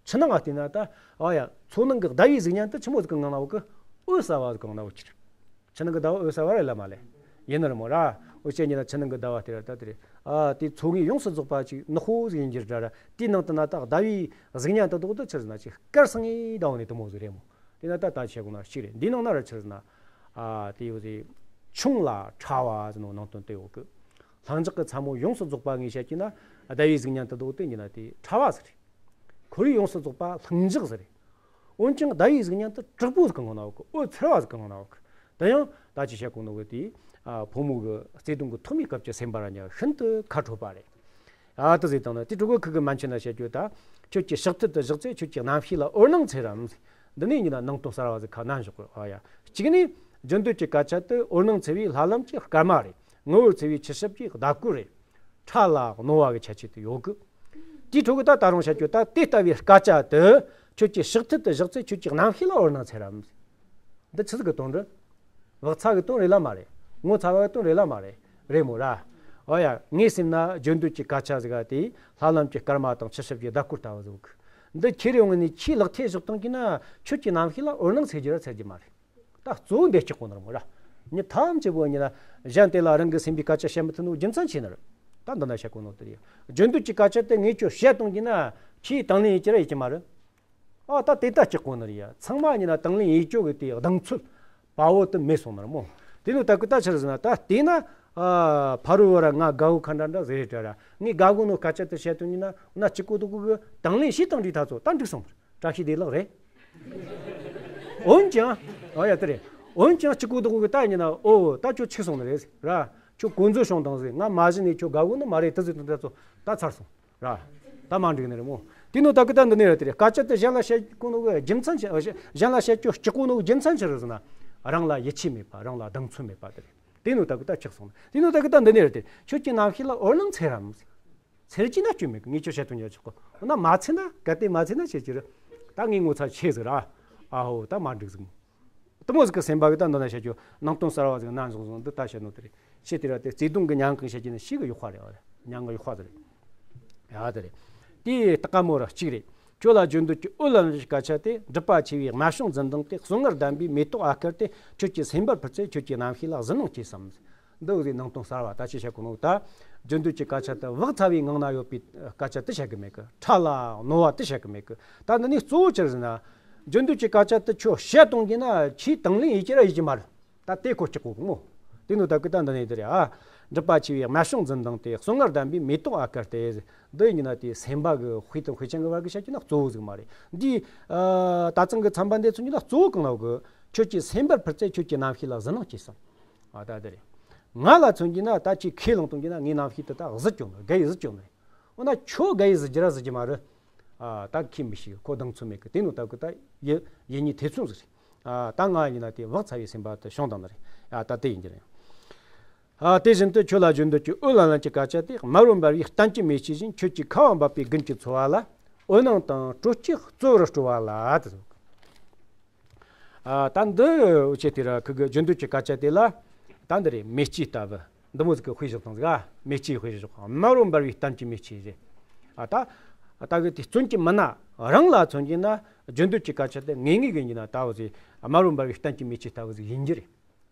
ཕྱི་ནང་ང་བལྟས་ན་ད། ཨ་ཡ། མཚོ་ནང་གི་ཟླ་བའི་གཟུགས་བརྙན་དེ་ཆི་མོ་ཟིག་གི་ངང་ན་ཡོད་གི། འོད་གསལ་བ་ཟིག་གི་ངང་ན་ཡོད་ཀྱི་རེད། ཕྱི་ནང་གི་ཟླ་བ་འོད་གསལ་བ་རེད་ལ་མ་ལས། ཡིན་ནི་རེད་མོ་ར། འོ་བྱས་ཉིན་ན་ཕྱི་ནང་གི་ཟླ་བ་དེ་ར་ད་དེ་རེད། ཨ་དེ་མཚོ་ངོས་ཡོངས་སུ་རྫོགས་པ་ཅིག་ནག་པོ་ཟིག་ཡིན་གྱི་རེད་ར། དེའི་ནང་དུ་ན་ད་ཟླ་བའི་གཟུགས་བརྙན་དེ་དག་དེ་ཕྱིར་ན་ཅིག་དཀར་སང་ངེ་ཟླ་བ་ནས་དེ་མོ་ཟིག་རེད་མོ། དེ་ན་ད་ད་བྱས་དགོས་ན་གཅིག་རེད། འདི་ནང་ན་ར་ཕྱིར་ན། ཨ་དེ་ཡོད་ཟིག་ཆུང་ལ་ཕྲ་བ་ཟེར་ནོ་ནང་དོན་དེ་ཡོད་གི། ལྷིང་འཇགས་ཀྱི་མཚན་མོ་ཡོངས་སུ་རྫོགས་པ་ངས་བཤད་ཀྱི་ན་ཟླ་བའི་གཟུགས་བརྙན་དེ་དག་དེ་ཡིན་ན་དེ་ཕྲ་བ་ཟིག་རེད། ཁོར་ཡུག་ཡོངས་སུ་རྫོགས་པ་ལྷིང་འཇགས་ཟིག་རེད། འོན་ཀྱང་ཟླ་བའི་གཟུགས་བརྙན་དེ་དྲག་པོ་ཟིག་གི་ངང་ན་ཡོད་གི། འོད་འཚེར་བ་ཟིག་གི་ངང་ན་ཡོད་གི། དེ་ཡང་ད་ཅི་བཤད་གོ་ནོ་གི་དེ། ཨ་ཕོ་མོ་གི་བརྩེ་དུང་གི་ཐོག་མའི་སྐབས་ཀྱི་སེམས་པ་ར་ཉ་ཤིན་ཏུ་ཁ་འཕྲོད་པ་རེད། ཨ་དེ་ཟེར་དང་ན་དེ་དྲུག་གི་ཁུ་གི་མན་ཆད་ན་བཤད་རྒྱུ་ད། ཁྱོད་ཀྱི་ཕྱག་མཐིལ་དུ་བཞག་ཚེ་ཁྱོད་ཀྱི་རྣམ་ཤེས་ལ་འོད་སྣང་འཚེར་རམ། འདི་ནས་ཉིན་ན་ནང་དོན་གསར་བ་ཟིག་ཁ་ནན་བཞག་གི། ཨ་ཡ། གཅིག་ནས་རྒྱུན་སྡོད་ཀྱི་སྐད་ཆ་དེ་འོད་སྣང་འཚེར་བའི་ལྷ་ལམ་གྱི་སྐར་མ་རེད། ངོ་བོར་འཚེར་བའི་ཆུ་ཞབས་ཀྱི་ཟླ་སྐོར་རེད། ཕྲ་ལ་རྣོ་བ་གི་ཁྱད་ཆོས་དེ་ཡོད་གི། དེའི་ཁྲོད་གི་ད་ད་རུང་བཤད་རྒྱུ་ད་དེ་ལྟ་བུའི་སྐད་ཆ་དེ་ཁྱོད་ཀྱི་ཕྱག་མཐིལ་དུ་བཞག་ཚེ་ཁྱོད་ཀྱི་རྣམ་ཤེས་ལ་འོད་སྣང་འཚེར་རམ། འདི་ཆི་ཟིག་གི་དོན་རེད། བག་ཚ་གི་དོན་རེད་ལ་མ་རེད། ངོ་ཚ་བ་གི་དོན་རེད་ལ་མ་རེད། རེད་མོ་ར། ཨོ་ཡ། ངའི་སེམས་ན་རྒྱུན་སྡོད་ཀྱི་སྐད་ཆ་ཟིག་ག་དེ་ལྷ་ལམ་གྱི་སྐར་མ་དང་ཆུ་ཞབས་ཀྱི་ཟླ་སྐོར་ལྟ་བུ་ཟིག་གི། འདི་ཁྱེར་ཡོང་ངས་ནི་ཁྱིའི་ལག་ཐེ་བཞག་བཏང་གི་ན་ཁྱོད་ཀྱི་རྣམ་ཤེས་ལ་འོད་སྣང་འཚེར་རྒྱུ་ར་འཚེར་རྒྱུ་མ་རེད། ད་གཙོ་བོ་འདི་གཅིག་གོ་ནོར་མོ་ར། མྱི་ཐམས་ཅད་པོ་ཉིད་ལ་གཞན་དེ་ལ་རང་གི་སེམས་པའི་སྐད་ཆ་བཤད་མི་ཐུབ་ནོ་རྒྱུ་མཚན་ཆེ་ནི་རེད། ད་འདི་ན་བཤད་གོ་ནོ་དེ་རེད། རྒྱུན་སྡོད་ཀྱི་སྐད་ཆ་དེ་ངས་ཁྱོད་བཤད་གཏོང་གི་ན་ཁྱིའི་དང་ལེན་ཡེད་རྒྱུ་ར་ཡེད་རྒྱུ་མ་རེད། ཨ་ད་དེ་ལྟ་གཅིག་གོ་ནི་རེད་ཡ། ཚང་མ་ཉིད་ན་དང་ལེན་ཡེད་རྒྱུ་གི་དེ་གདེང་ཚོད་དཔའ་བོ་དེ་མེད་སོང་ནི་རེད་མོ། དེ་ནོ་ད་གི་ད་ཆི་རེད་ཟེར་ན་ད་བལྟས་ན། ཨ་ཕ་རོལ་བོ་ར་ང་དགའ་བོ་ཁ་འདྲ་འདྲ་ཟེར་རེད་དྲ་ར། ངས་དགའ་གོ་ནོ་སྐད་ཆ་དེ་བཤད་དོན་ཉིད་ན་ན་གཅིག་གོ་དུ་གོ་གི་དང་ལེན་བྱེད་དང་འདྲི་ད་ཚོ་ད་འགྲིག་སོང་། བཀྲ་ཤིས་བདེ་ལེགས་རེད། འོན་ཀྱང་། ཨ་ཡ་དེ་རེད། འོན་ཀྱང་གཅིག་གོ་དུ་གོ་གི་ད་ཉིད་ན་ཨོ་ད་ཁྱོད་ཆི་སོང་ནི་རེད་ཟེར་ར། ཁྱོད་གོ་འཛོལ་བྱུང་དང་ཟེར། ང་མ་གཞི་ནས་ཁྱོད་དགའ་གོ་ནི་མ་རེད་དེ་ཟེར་དུས་ད་ཚོ་ད་ཚར་སོང་། ར། ད་མ་འགྲིག་ནི་རེད་མོ། དེ་ནོ་ད་གི་ད་འདི་ནས་རེད་དེ་རེད། སྐད་ཆ་དེ་གཞན་ལ་བཤད་གོ་ནོ་གི་རྒྱུ་མཚན་ཆེ། གཞན་ལ་བཤད་རྒྱུ་སྐྱིད་གོ་ནོ་གི་རྒྱུ་མཚན་ཆི་རེད་ཟེར་ན། རང་ལ་ཡིད་ཆེས་མེད་པ། རང་ལ་གདེང་ཚོད་མེད་པ་དེ་རེད། དེ་ནོ་ད་གི་ད་ཆགས་སོང་། དེ་ནོ་ད་གི་ད་འདི་ནས་རེད་དེ། ཁྱོད་ཀྱི་རྣམ་ཤེས་ལ་འོད་སྣང་འཚེར་རམ། འཚེར་གྱི་ན་སྐྱོན་མེད་གི། ངས་ཁྱོད་བཤད་དོན་ཉག་ཆོག་གི། འོ་ན་མ་འཚེར་ན་གལ་ཏེ་མ་འཚེར་ན་བཤད་ཀྱི་རེད། ད་ངའི་ངོ་ཚ་ཆེ་ཟིག་ར། ཨ་ཧོ་ད་མ་འགྲིག་ཟིག་མོ། དེ་མོ་ཟིག་གི་སེམས་པ་གི་ད་འདི་ན་བཤད་རྒྱུ་ནང་དོན་གསར་བ་ཟིག་ནན་བཟུང་བཟུང་འདི་ད་བཤད་ནོ་དེ་རེད། ཤེས་དེ་ར་དེ་བརྩེ་དུང་གི་མྱ་ངན་བཤད་ཀྱི་ན་ཤེས་གི་ཡག་པ་རེད། ཨ་རེད། མྱ་ངན་ཡག་པ་ཟིག་རེད། ཡ་དེ་རེད། དེའི་ལྟ་ག་མོ་ར་གཅིག་རེད། ཁྱོད་ལ་རྒྱུན་སྡོད་ཀྱི་འོད་ལ་ལ་ཞིག་སྐད་ཆ་དེ་སྒྲིབ་པ་ཆེ་བའི་རྨད་བྱུང་འཛིན་སྟངས་དེ་གསུང་ངར་ལྡན་པའི་མེ་ཏོག་ཨ་དཀར་དེ་ཁྱོད་ཀྱི་སེམས་པར་ཕུལ་ཚེ་ཁྱོད་ཀྱི་རྣམ་ཤེས་ལ་གཟི་སྣང་སྐྱེས་སམ། འདི་འོ་ཟིག་ནང་དོན་གསར་བ་ད་ཅི་བཤད་གོ་ནོ་ད། རྒྱུན་སྡོད་ཀྱི་སྐད་ཆ་དེ་བག་ཚ་བའི་ངང་ན་ཡོད་པའི་སྐད་ཆ་དེ་བཤད་གི་མེད་གི། ཕྲ་ལ་རྣོ་བ་དེ་བཤད་གི་མེད་གི། ད་འདི་ནས་གཙོ་བོ་ཅི་རེད་ཟེར་ན། རྒྱུན་སྡོད་ཀྱི་སྐད་ཆ་དེ་ཁྱོད་བཤད་གཏོང་གི་ན་ཁྱིའི་དང་ལེན་ཡེད་ཀྱི་ར་ཡེད་ཀྱི་མ་རེད། ད་དེ་ཁོ་སྐྱིད་གོ་གི་མོ། དེ་ནོ་ད་གི་ད་འདི་ནས་དེ་རེད་ཨ། སྒྲིབ་པ་ཆེ་བའི་རྨད་བྱུང་འཛིན་སྟངས་དེ་གསུང་ངར་ལྡན་པའི་མེ་ཏོག་ཨ་དཀར་དེ། འདི་ཡིན་ན་དེ་སེམས་པ་གི་དཔེ་དང་དཔེ་ཅན་གི་བར་གི་བཤད་ཀྱི་ན་གཙོ་བོ་ཟིག་མ་རེད། འདི་ཨ་ད་ཚང་གི་ཚན་པ་འདི་ཚོ་ཉིད་ལ་གཙོ་བོ་གང་ལ་གི། ཁྱོད་ཀྱི་སེམས་པར་ཕུལ་ཚེ་ཁྱོད་ཀྱི་རྣམ་ཤེས་ལ་གཟི་སྣང་སྐྱེས་སམ། ཨ་ད་དེ་རེད། ང་ལ་མཚོན་གྱི་ན་ད་ཅིག་ཁས་བླངས་གཏོང་གྱི་ན་ངའི་རྣམ་ཤེས་དེ་ད་གཟི་སྐྱོ་ནི་རེད། ག་ཡི་གཟི་སྐྱོ་ནི་རེད། འོ་ན་ཁྱོད་ག་ཡི་གཟི་རྒྱུ་ར་གཟི་རྒྱུ་མ་རེད། ཨ་ད་ཁྱི་མི་ཤེས་ཁོ་གདེང་ཚོད་མེད་གི། དེ་ནོ་ད་གི་ད་ཡི་ཡི་གཉིས་ཐེ་ཚོམ་ཟིག་རེད། ཨ་ད་ང་ཡིན་ན་དེ་བག་ཚ་བའི་སེམས་པ་དེ་བྱུང་དང་ནི་རེད། ཨ་ད་དེ་ཡིན་གྱི་རེད། ཨ་དེ་བཞིན་དུ་ཁྱོད་ལ་རྒྱུན་སྡོད་ཀྱི་འོད་ལ་ལན་གྱི་སྐད་ཆ་དེ་དམར་པོ་འབར་བའི་གཏན་གྱི་མེ་ལྕེ་བཞིན་ཁྱོད་ཀྱི་ཁ་བ་འབབ་པའི་དགུན་གྱི་འཚོ་བ་ལ་འོད་སྣང་དང་དྲོ་སྐྱིད་སྩོལ་བར་སྤྲོ་བ་ལ་དེ་ཟེར། ཨ་ད་འདི་འུ་ཆེ་དེ་ར་ཁུ་གི་རྒྱུན་སྡོད་ཀྱི་སྐད་ཆ་དེ་ལ་ད་འདི་རེད། མེ་ལྕེ་ལྟ་བུ་འདི་མོ་ཟིག་གི་དཔེ་བཞག་དང་ཟིག་ཨ། མེ་ལྕེ་དཔེ་བཞག་དམར་པོ་འབར་བའི་གཏན་གྱི་མེ་ལྕེ་རེད། ཨ་ད་ད་གི་དེ་མཚོན་གྱི་མིན་ན་རང་ལ་མཚོན་གྱི་ན་རྒྱུན་སྡོད་ཀྱི་སྐད་ཆ་དེ་ངེས་ངེས་གི་ཡིན་ན་ད་འུ་ཟིག་དམར་པོ་འབར་བའི་གཏན་གྱི་མེ་ལྕེ་ལྟ་བུ་ཟིག་ཡིན་རྒྱུ་རེད།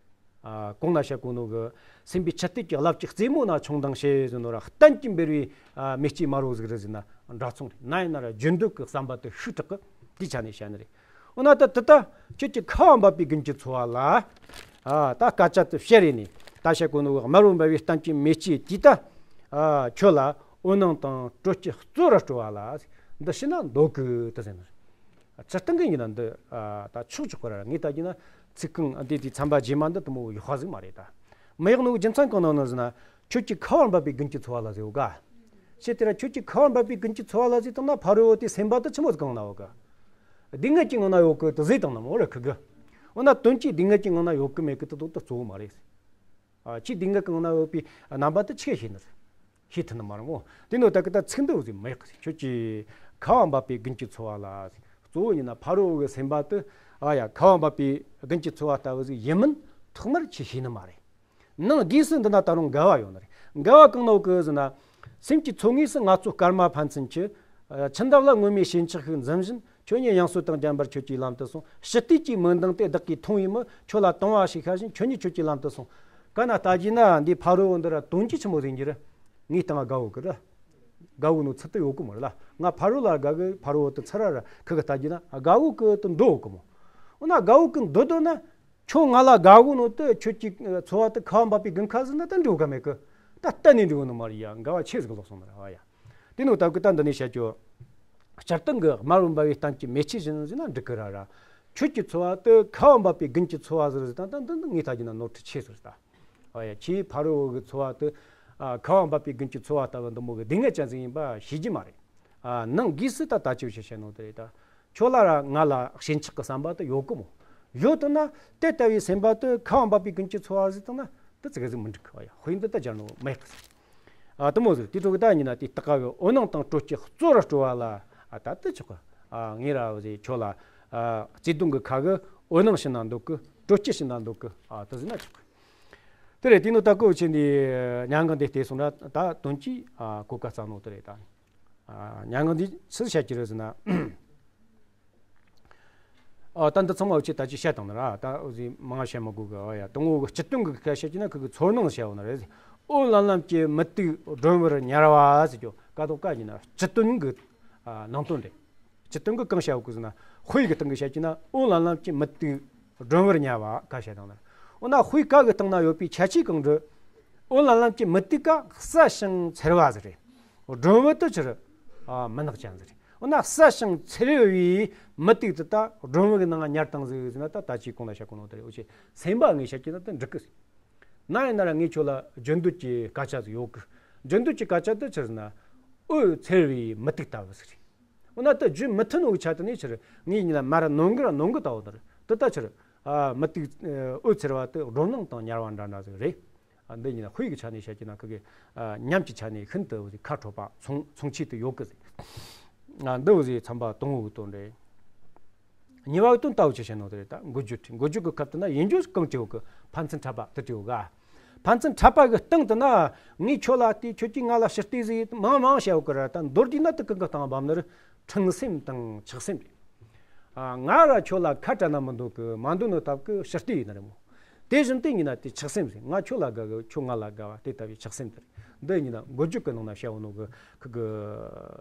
ཨ་གོང་ན་བཤད་གོ་ནོ་གི་སེམས་པའི་འཆི་ལྟས་ཀྱི་རླབས་ཀྱི་རྩེ་མོ་ན་མཆོང་ལྡིང་བྱེད་ཟེར་ནོ་ར་གཏན་གྱི་འབར་བའི་ཨ་མེ་ལྕེ་དམར་པོ་ཟིག་རེད་ཟེར་ན་འདྲ་མཚུངས་རེད། ན་ཡིན་ན་ར་རྒྱུན་སྡོད་ཀྱི་བསམ་པ་དེ་ཤུགས་དྲག་གི་དེའི་ཆ་ནས་བཤད་ནི་རེད། འོ་ན་ད་དེ་ད་ཁྱོད་ཀྱི་ཁ་བ་འབབ་པའི་དགུན་གྱི་འཚོ་བ་ལ་ཨ་ད་སྐད་ཆ་དེ་བཤད་རེ་ནས་ད་བཤད་གོ་ནོ་གི་དམར་པོ་འབར་བའི་གཏན་གྱི་མེ་ལྕེ་དེ་ད་ཨ་ཁྱོད་ལ་འོད་སྣང་དང་དྲོ་སྐྱིད་སྩོལ་བར་སྤྲོ་བ་ལ་འདི་ཤི་ན་འདོད་གི་དེ་ཟེར་ནི་རེད། སྤྱིར་བཏང་གི་ཡིན་ན་འདི་ཨ་ད་ཆོག་ཆོག་གི་ར། ངས་ལྟ་རྒྱུ་ན་ཚིག་རྐང་འདི་དེའི་ཚན་པ་རྗེས་མ་འདི་དུ་མོ་ཡག་པ་ཟིག་མ་རེད་ད། མི་ཡག་ནོ་རྒྱུ་མཚན་གང་ན་ནི་ཟེར་ན་ཁྱོད་ཀྱི་ཁ་བར་འབབ་པའི་དགུན་གྱི་འཚོ་བ་ལ་ཟེར་ཡོད་ག། ཞེས་དེ་ར་ཁྱོད་ཀྱི་ཁ་བར་འབབ་པའི་དགུན་གྱི་འཚོ་བ་ལ་ཟེར་བཏང་ན་ཕ་རོལ་བོ་དེ་སེམས་པ་དེ་ཆི་མོ་ཟིག་གང་ན་ཡོད་ག། སྡུག་བསྔལ་གྱི་ངང་ན་ཡོད་གི་དེ་ཟེར་བཏང་ན་མོ་ར་ཁུ་གི། འོ་ན་དོན་གྱིས་སྡུག་བསྔལ་གྱི་ངང་ན་ཡོད་གི་མེད་གི་དེ་དོག་ཏུ་གཙོ་བོ་མ་རེད། ཨ་ཁྱི་སྡུག་བསྔལ་གང་ན་ཡོད་པའི་རྣམ་པ་དེ་ཆི་ཤེས་ནི་རེད། ཤེས་ཐུབ་ནི་མ་རེད་མོ། དེ་ནོ་ད་གི་ད་ཚིག་འདི་འུ་ཟིག་མི་ཡག་ཟིག་ཁྱོད་ཀྱི་ཁ་བ་འབབ་པའི་དགུན་གྱི་འཚོ་བ་ལ་ཟིག་གཙོ་བོ་ཡིན་ན་ཕ་རོལ་བོ་གི་སེམས་པ་དེ་ཨ་ཡ་ཁ་བ་འབབ་པའི་དགུན་གྱི་འཚོ་བ་ལྟ་བུ་ཟིག་ཡིན་མིན་ཐོག་མར་ཁྱི་ཤེས་ནི་མ་རེད། ནང་སྒོས་སུ་འདི་ན་ད་རུང་འགལ་བ་ཡོད་ནི་རེད། འགལ་བ་གང་ནོ་གི་ཟེར་ན། སེམས་ཀྱི་ཚོགས་དངོས་སུ་ང་ཚོ་སྐར་མ་ཕན་ཚུན་གྱི། ཨ། ཆུ་འདབ་ལ་སྔོན་མོའི་ཞེན་ཆགས་ཤིག་འཛིན་བཞིན། ཁྱོད་ཉིད་དབྱངས་གསོལ་དང་ལྡན་པར་ཁྱོད་ཀྱིས་ལམ་དུ་སོང་། ཕྱི་བལྟས་ཀྱི་མིག་མདངས་དེ་བདག་གིས་མཐོང་བས་མི། ཁྱོད་ལ་དུང་བ་ཞིག་ཤར་བཞིན། ཁྱོད་ཉིད་ཁྱོད་ཀྱིས་ལམ་དུ་སོང་། ག་ན་ལྟ་རྒྱུ་ན་འདི་ཕ་རོལ་པོ་འདི་ར་དོན་གྱིས་ཆི་མོ་ཟིག་ཡིན་རྒྱུ་རེད། ངའི་སྟེང་ང་དགའ་བོ་གི་ར། དགའ་བོ་ནོ་ཚུལ་དུ་ཡོད་གི་མོ་རེད་ལ། ང་ཕ་རོལ་ལ་དགའ་གི། ཕ་རོལ་པོ་དེ་ཚུར་ར་ར་ཁི་གི་ལྟ་རྒྱུ་ན་དགའ་བོ་གི་དུ་འདོད་གི་མོ། འོ་ན་དགའ་བོ་གི་འདོད་འདོད་ན། ཁྱོད་ང་ལ་དགའ་གོ་ནོ་དེ་ཁྱོད་ཀྱི་ཚོར་བ་དེ་ཁ་བ་འབབ་པའི་དགུན་ཁ་ཟིག་ན་ད་འགྲིག་ག་མེད་གི། ད་གཏན་ནས་འགྲིག་གོ་ནི་མ་རེད་ཡ། འགལ་བ་ཆེ་ཟིག་ལོག་སོང་ནི་རེད་བ་ཡ། དེ་ནོ་ད་གི་ད་འདི་ནས་བཤད་རྒྱུ། སྤྱིར་བཏང་གི་དམར་པོ་འབར་བའི་གཏམ་གྱི་མེ་ལྕེ་བཞིན་ཟེར་ན་འགྲིག་གི་ར་ར། ཁྱོད་ཀྱི་ཚོར་བ་དེ་ཁ་བ་འབབ་པའི་དགུན་གྱི་ཚོར་བ་ཟིག་རེད་ཟེར། ད་ད་འདི་འདི་ངས་ལྟ་རྒྱུ་ན་ནོར་འཁྲུལ་ཆེ་ཟིག་རེད་ད། ཨོ་ཡ། ཁྱེད་ཕ་རོལ་པོ་གི་ཚོར་བ་དེ། ཨ། ཁ་བ་འབབ་པའི་དགུན་གྱི་ཚོར་བ་ལྟ་བུ་འདི་མོ་གི་སྡུག་བསྔལ་ཅན་ཟིག་ཡིན་པ་ཤེས་ཀྱི་མ་རེད། ཨ། ནང་སྒོས་སུ་ད་ལྟ་ཅི་བྱེད་བཤད་ནོ་དེ་རེད་ད། ཁྱོད་ལ་ར་ང་ལ་ཞེན་ཆགས་ཀྱི་བསམ་པ་དེ་ཡོད་གི་མོ། ཡོད་དུ་ན་དེ་ལྟ་བུའི་སེམས་པ་དེ་ཁ་བ་འབབ་པའི་དགུན་གྱི་ཚོར་བ་ཟིག་དང་ན་དེ་ཙི་གེ་ཟིག་མི་འགྲིག་གི། ཨོ་ཡ། དཔེ་འདི་ད་སྦྱར་ནོ་མེད་གི། ཨ། དེ་མོ་ཟིག་དེ་འཕྲོ་གི་ད་ཡིན་ན་དེ་ལྟ་ག་གི་འོད་སྣང་དང་དྲོད་སྐྱེད་གཙོ་ར་སྤྲོ་བ་ལ། ཨ། ད་དེ་ཆོག་གི། ཨ། ངས་ར་འོ་ཟིག་ཁྱོད་ལ། ཨ། བརྩེ་དུང་གི་ཁ་གི་འོད་སྣང་བྱིན་ན་འདོད་གི། དྲོད་སྐྱེད་བྱིན་ན་འདོད་གི། ཨ། དེ་ཟིག་ན་ཆོག་གི། དེ་རེད། དེ་ནོ་ད་གོ་ཆེ་འདི་ཉང་གི་འདི་བལྟས་སོང་ན་ད་དོན་གྱིས། ཨ། གོ་སྐབས་བཙལ་ནོ་དེ་རེད་ད། ཨ། ཉང་གི་འདི་ཆི་བཤད་ཀྱི་རེད་ཟེར་ན། ཨ། ད་འདི་ཚང་མ་འུ་ཆོས་ད་ཅི་བཤད་བཏང་ནི་ར། ད་འུ་ཟིག་མང་བཤད་མི་དགོས་གི། ཨ་ཡ། དང་པོ་གི་སྤྱི་དོན་གི་སྐད་བཤད་ཀྱི་ན་ཁི་གི་ཚོར་སྣང་བཤད་འོ་ནི་རེད། ཨོ་ལམ་ལམ་གྱི་མུ་ཏིག་སྒྲོན་བུར་ཉར་བ་ཟེར་རྒྱུ་ཀ་དོག་ཀ་ཡིན་ན་སྤྱི་དོན་གི། ཨ། ནང་དོན་རེད། སྤྱི་དོན་གི་གང་བཤད་འོ་གི་ཟེར་ན། དཔེ་གི་སྟེང་གི་བཤད་ཀྱི་ན་ཨོ་ལམ་ལམ་གྱི་མུ་ཏིག་སྒྲོན་བུར་ཉར་བ་ཀ་བཤད་བཏང་ནི་རེད། འོ་ན་དཔེ་ཀ་གི་སྟེང་ན་ཡོད་པའི་ཁྱད་ཆོས་གང་རེད། ཨོ་ལམ་ལམ་གྱི་མུ་ཏིག་ཀ་གསལ་ཞིང་འཚེར་བ་ཟིག་རེད། སྒྲོན་བུ་དེ་ཆི་རེད། ཨ། མུན་ནག་ཅན་ཟིག་རེད། འོ་ན་གསལ་ཞིང་འཚེར་བའི་མུ་ཏིག་དེ་ད་སྒྲོན་བུ་གི་ནང་ང་ཉར་བཏང་ཟིག་ཟེར་ན་ད་ད་ཅི་གོང་ལ་བཤད་གོ་ནོ་དེ་རེད། འུ་ཆོས་སེམས་པ་ངས་བཤད་ཀྱི་ན་དེ་འགྲིག་གི་ཟེར། ན་ཡིན་ན་ར་ངས་ཁྱོད་ལ་རྒྱུ་འདོད་ཀྱི་སྐད་ཆ་ཟིག་ཡོད་གི། རྒྱུ་འདོད་ཀྱི་སྐད་ཆ་དེ་ཆི་རེད་ཟེར་ན། འོད་འཚེར་བའི་མུ་ཏིག་ལྟ་བུ་ཟིག་རེད། འོ་ན་དེ་བརྗོད་མི་ཐུབ་ནོ་གི་ཆ་དེ་ནས་ཆི་རེད། ངས་ཡིན་ན་མར་ནོན་གི་ར་ནོན་གི་ལྟ་བུ་དེ་རེད། དེ་ད་ཆི་རེད། ཨ། མུ་ཏིག་ཨ། འོད་འཚེར་བ་དེ་སྒྲོན་སྣང་དང་ཉར་བ་འདྲ་འདྲ་ཟིག་རེད། ཨ། འདི་ཡིན་ན་དཔེ་གི་ཆ་ནས་བཤད་ཀྱི་ན་ཁི་གི། ཨ། ཉམས་ཀྱི་ཆ་ནས་ཤིན་ཏུ་ཁ་འཕྲོད་པ། མཚུངས་མཚུངས་ཆོས་དེ་ཡོད་གི་ཟེར། ཨ། འདི་འོ་ཟིག་ཚན་པ་དང་པོ་གི་དོན་རེད། གཉིས་པ་གི་དོན་ལྟ་བུ་ཆི་བཤད་ནོ་དེ་རེད། ད་འགུལ་སྐྱོད་བྲིས། འགུལ་སྐྱོད་གི་སྐབས་དེ་ན་ཡིན་རྒྱུ་གང་བྲིས་ཡོད་གི། ཕན་ཚུན་འཕྲད་པ་དེ་བྲིས་ཡོད་ག། ཕན་ཚུན་འཕྲད་པ་གི་སྟེང་དེ་ན་ངས་ཁྱོད་ལ་བལྟས། ཁྱོད་ཀྱིས་ང་ལ་ཞུ་བལྟས་ཟིག་མང་མང་བཤད་ཡོད་གི་ར། ད་མདོར་བསྡུས་ན་དེ་གི་གི་སྟེང་བབས་ནི་རེད། འཕྲེང་སེམས་དང་ཆགས་སེམས་རེད། ཨ། ང་ར་ཁྱོད་ལ་ཁ་བྲལ་ན་མི་འདོད་གི། མ་འདོད་ནོ་སྟབས་གི་ཞུ་བལྟས་ཡིན་ནི་རེད་མོ། དེ་བཞིན་དེ་ཡིན་ན་དེ་ཆགས་སེམས་ཟེར། ང་ཁྱོད་ལ་དགའ་གི། ཁྱོད་ང་ལ་དགའ་བ་དེ་ལྟ་བུའི་ཆགས་སེམས་དེ་རེད། འདི་ཡིན་ན་འགུལ་སྐྱོད་གི་ནང་ན་བཤད་འོ་ནོ་གི་ཁི་གི་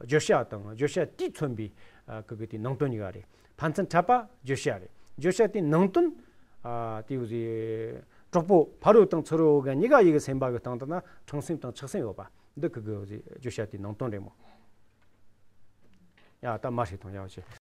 བརྗོད་བྱ་དང་། བརྗོད་བྱ་དེས་མཚོན་པའི། ཨ། ཁི་གི་དེ་ནང་དོན་གཉིས་ཀ་རེད། ཕན་ཚུན་འཕྲད་པ་བརྗོད་བྱ་རེད། བརྗོད་བྱ་དེའི་ནང་དོན། ཨ། དེ་འོ་ཟིག་གྲོགས་པོ་ཕ་རོལ་དང་ཚུ་རོལ་གི་གཉིས་ཀ་ཡི་གི་སེམས་པ་གི་སྟེང་དེ་ན་འཕྲེང་སེམས་དང་ཆགས་སེམས་ཡོད་པ། འདི་ཁི་གི་འོ་ཟིག་བརྗོད་བྱ་དེའི་ནང་དོན་རེད་མོ། ཡ། ད་མ་ཧྲི་དང་ཡག་ཆེ།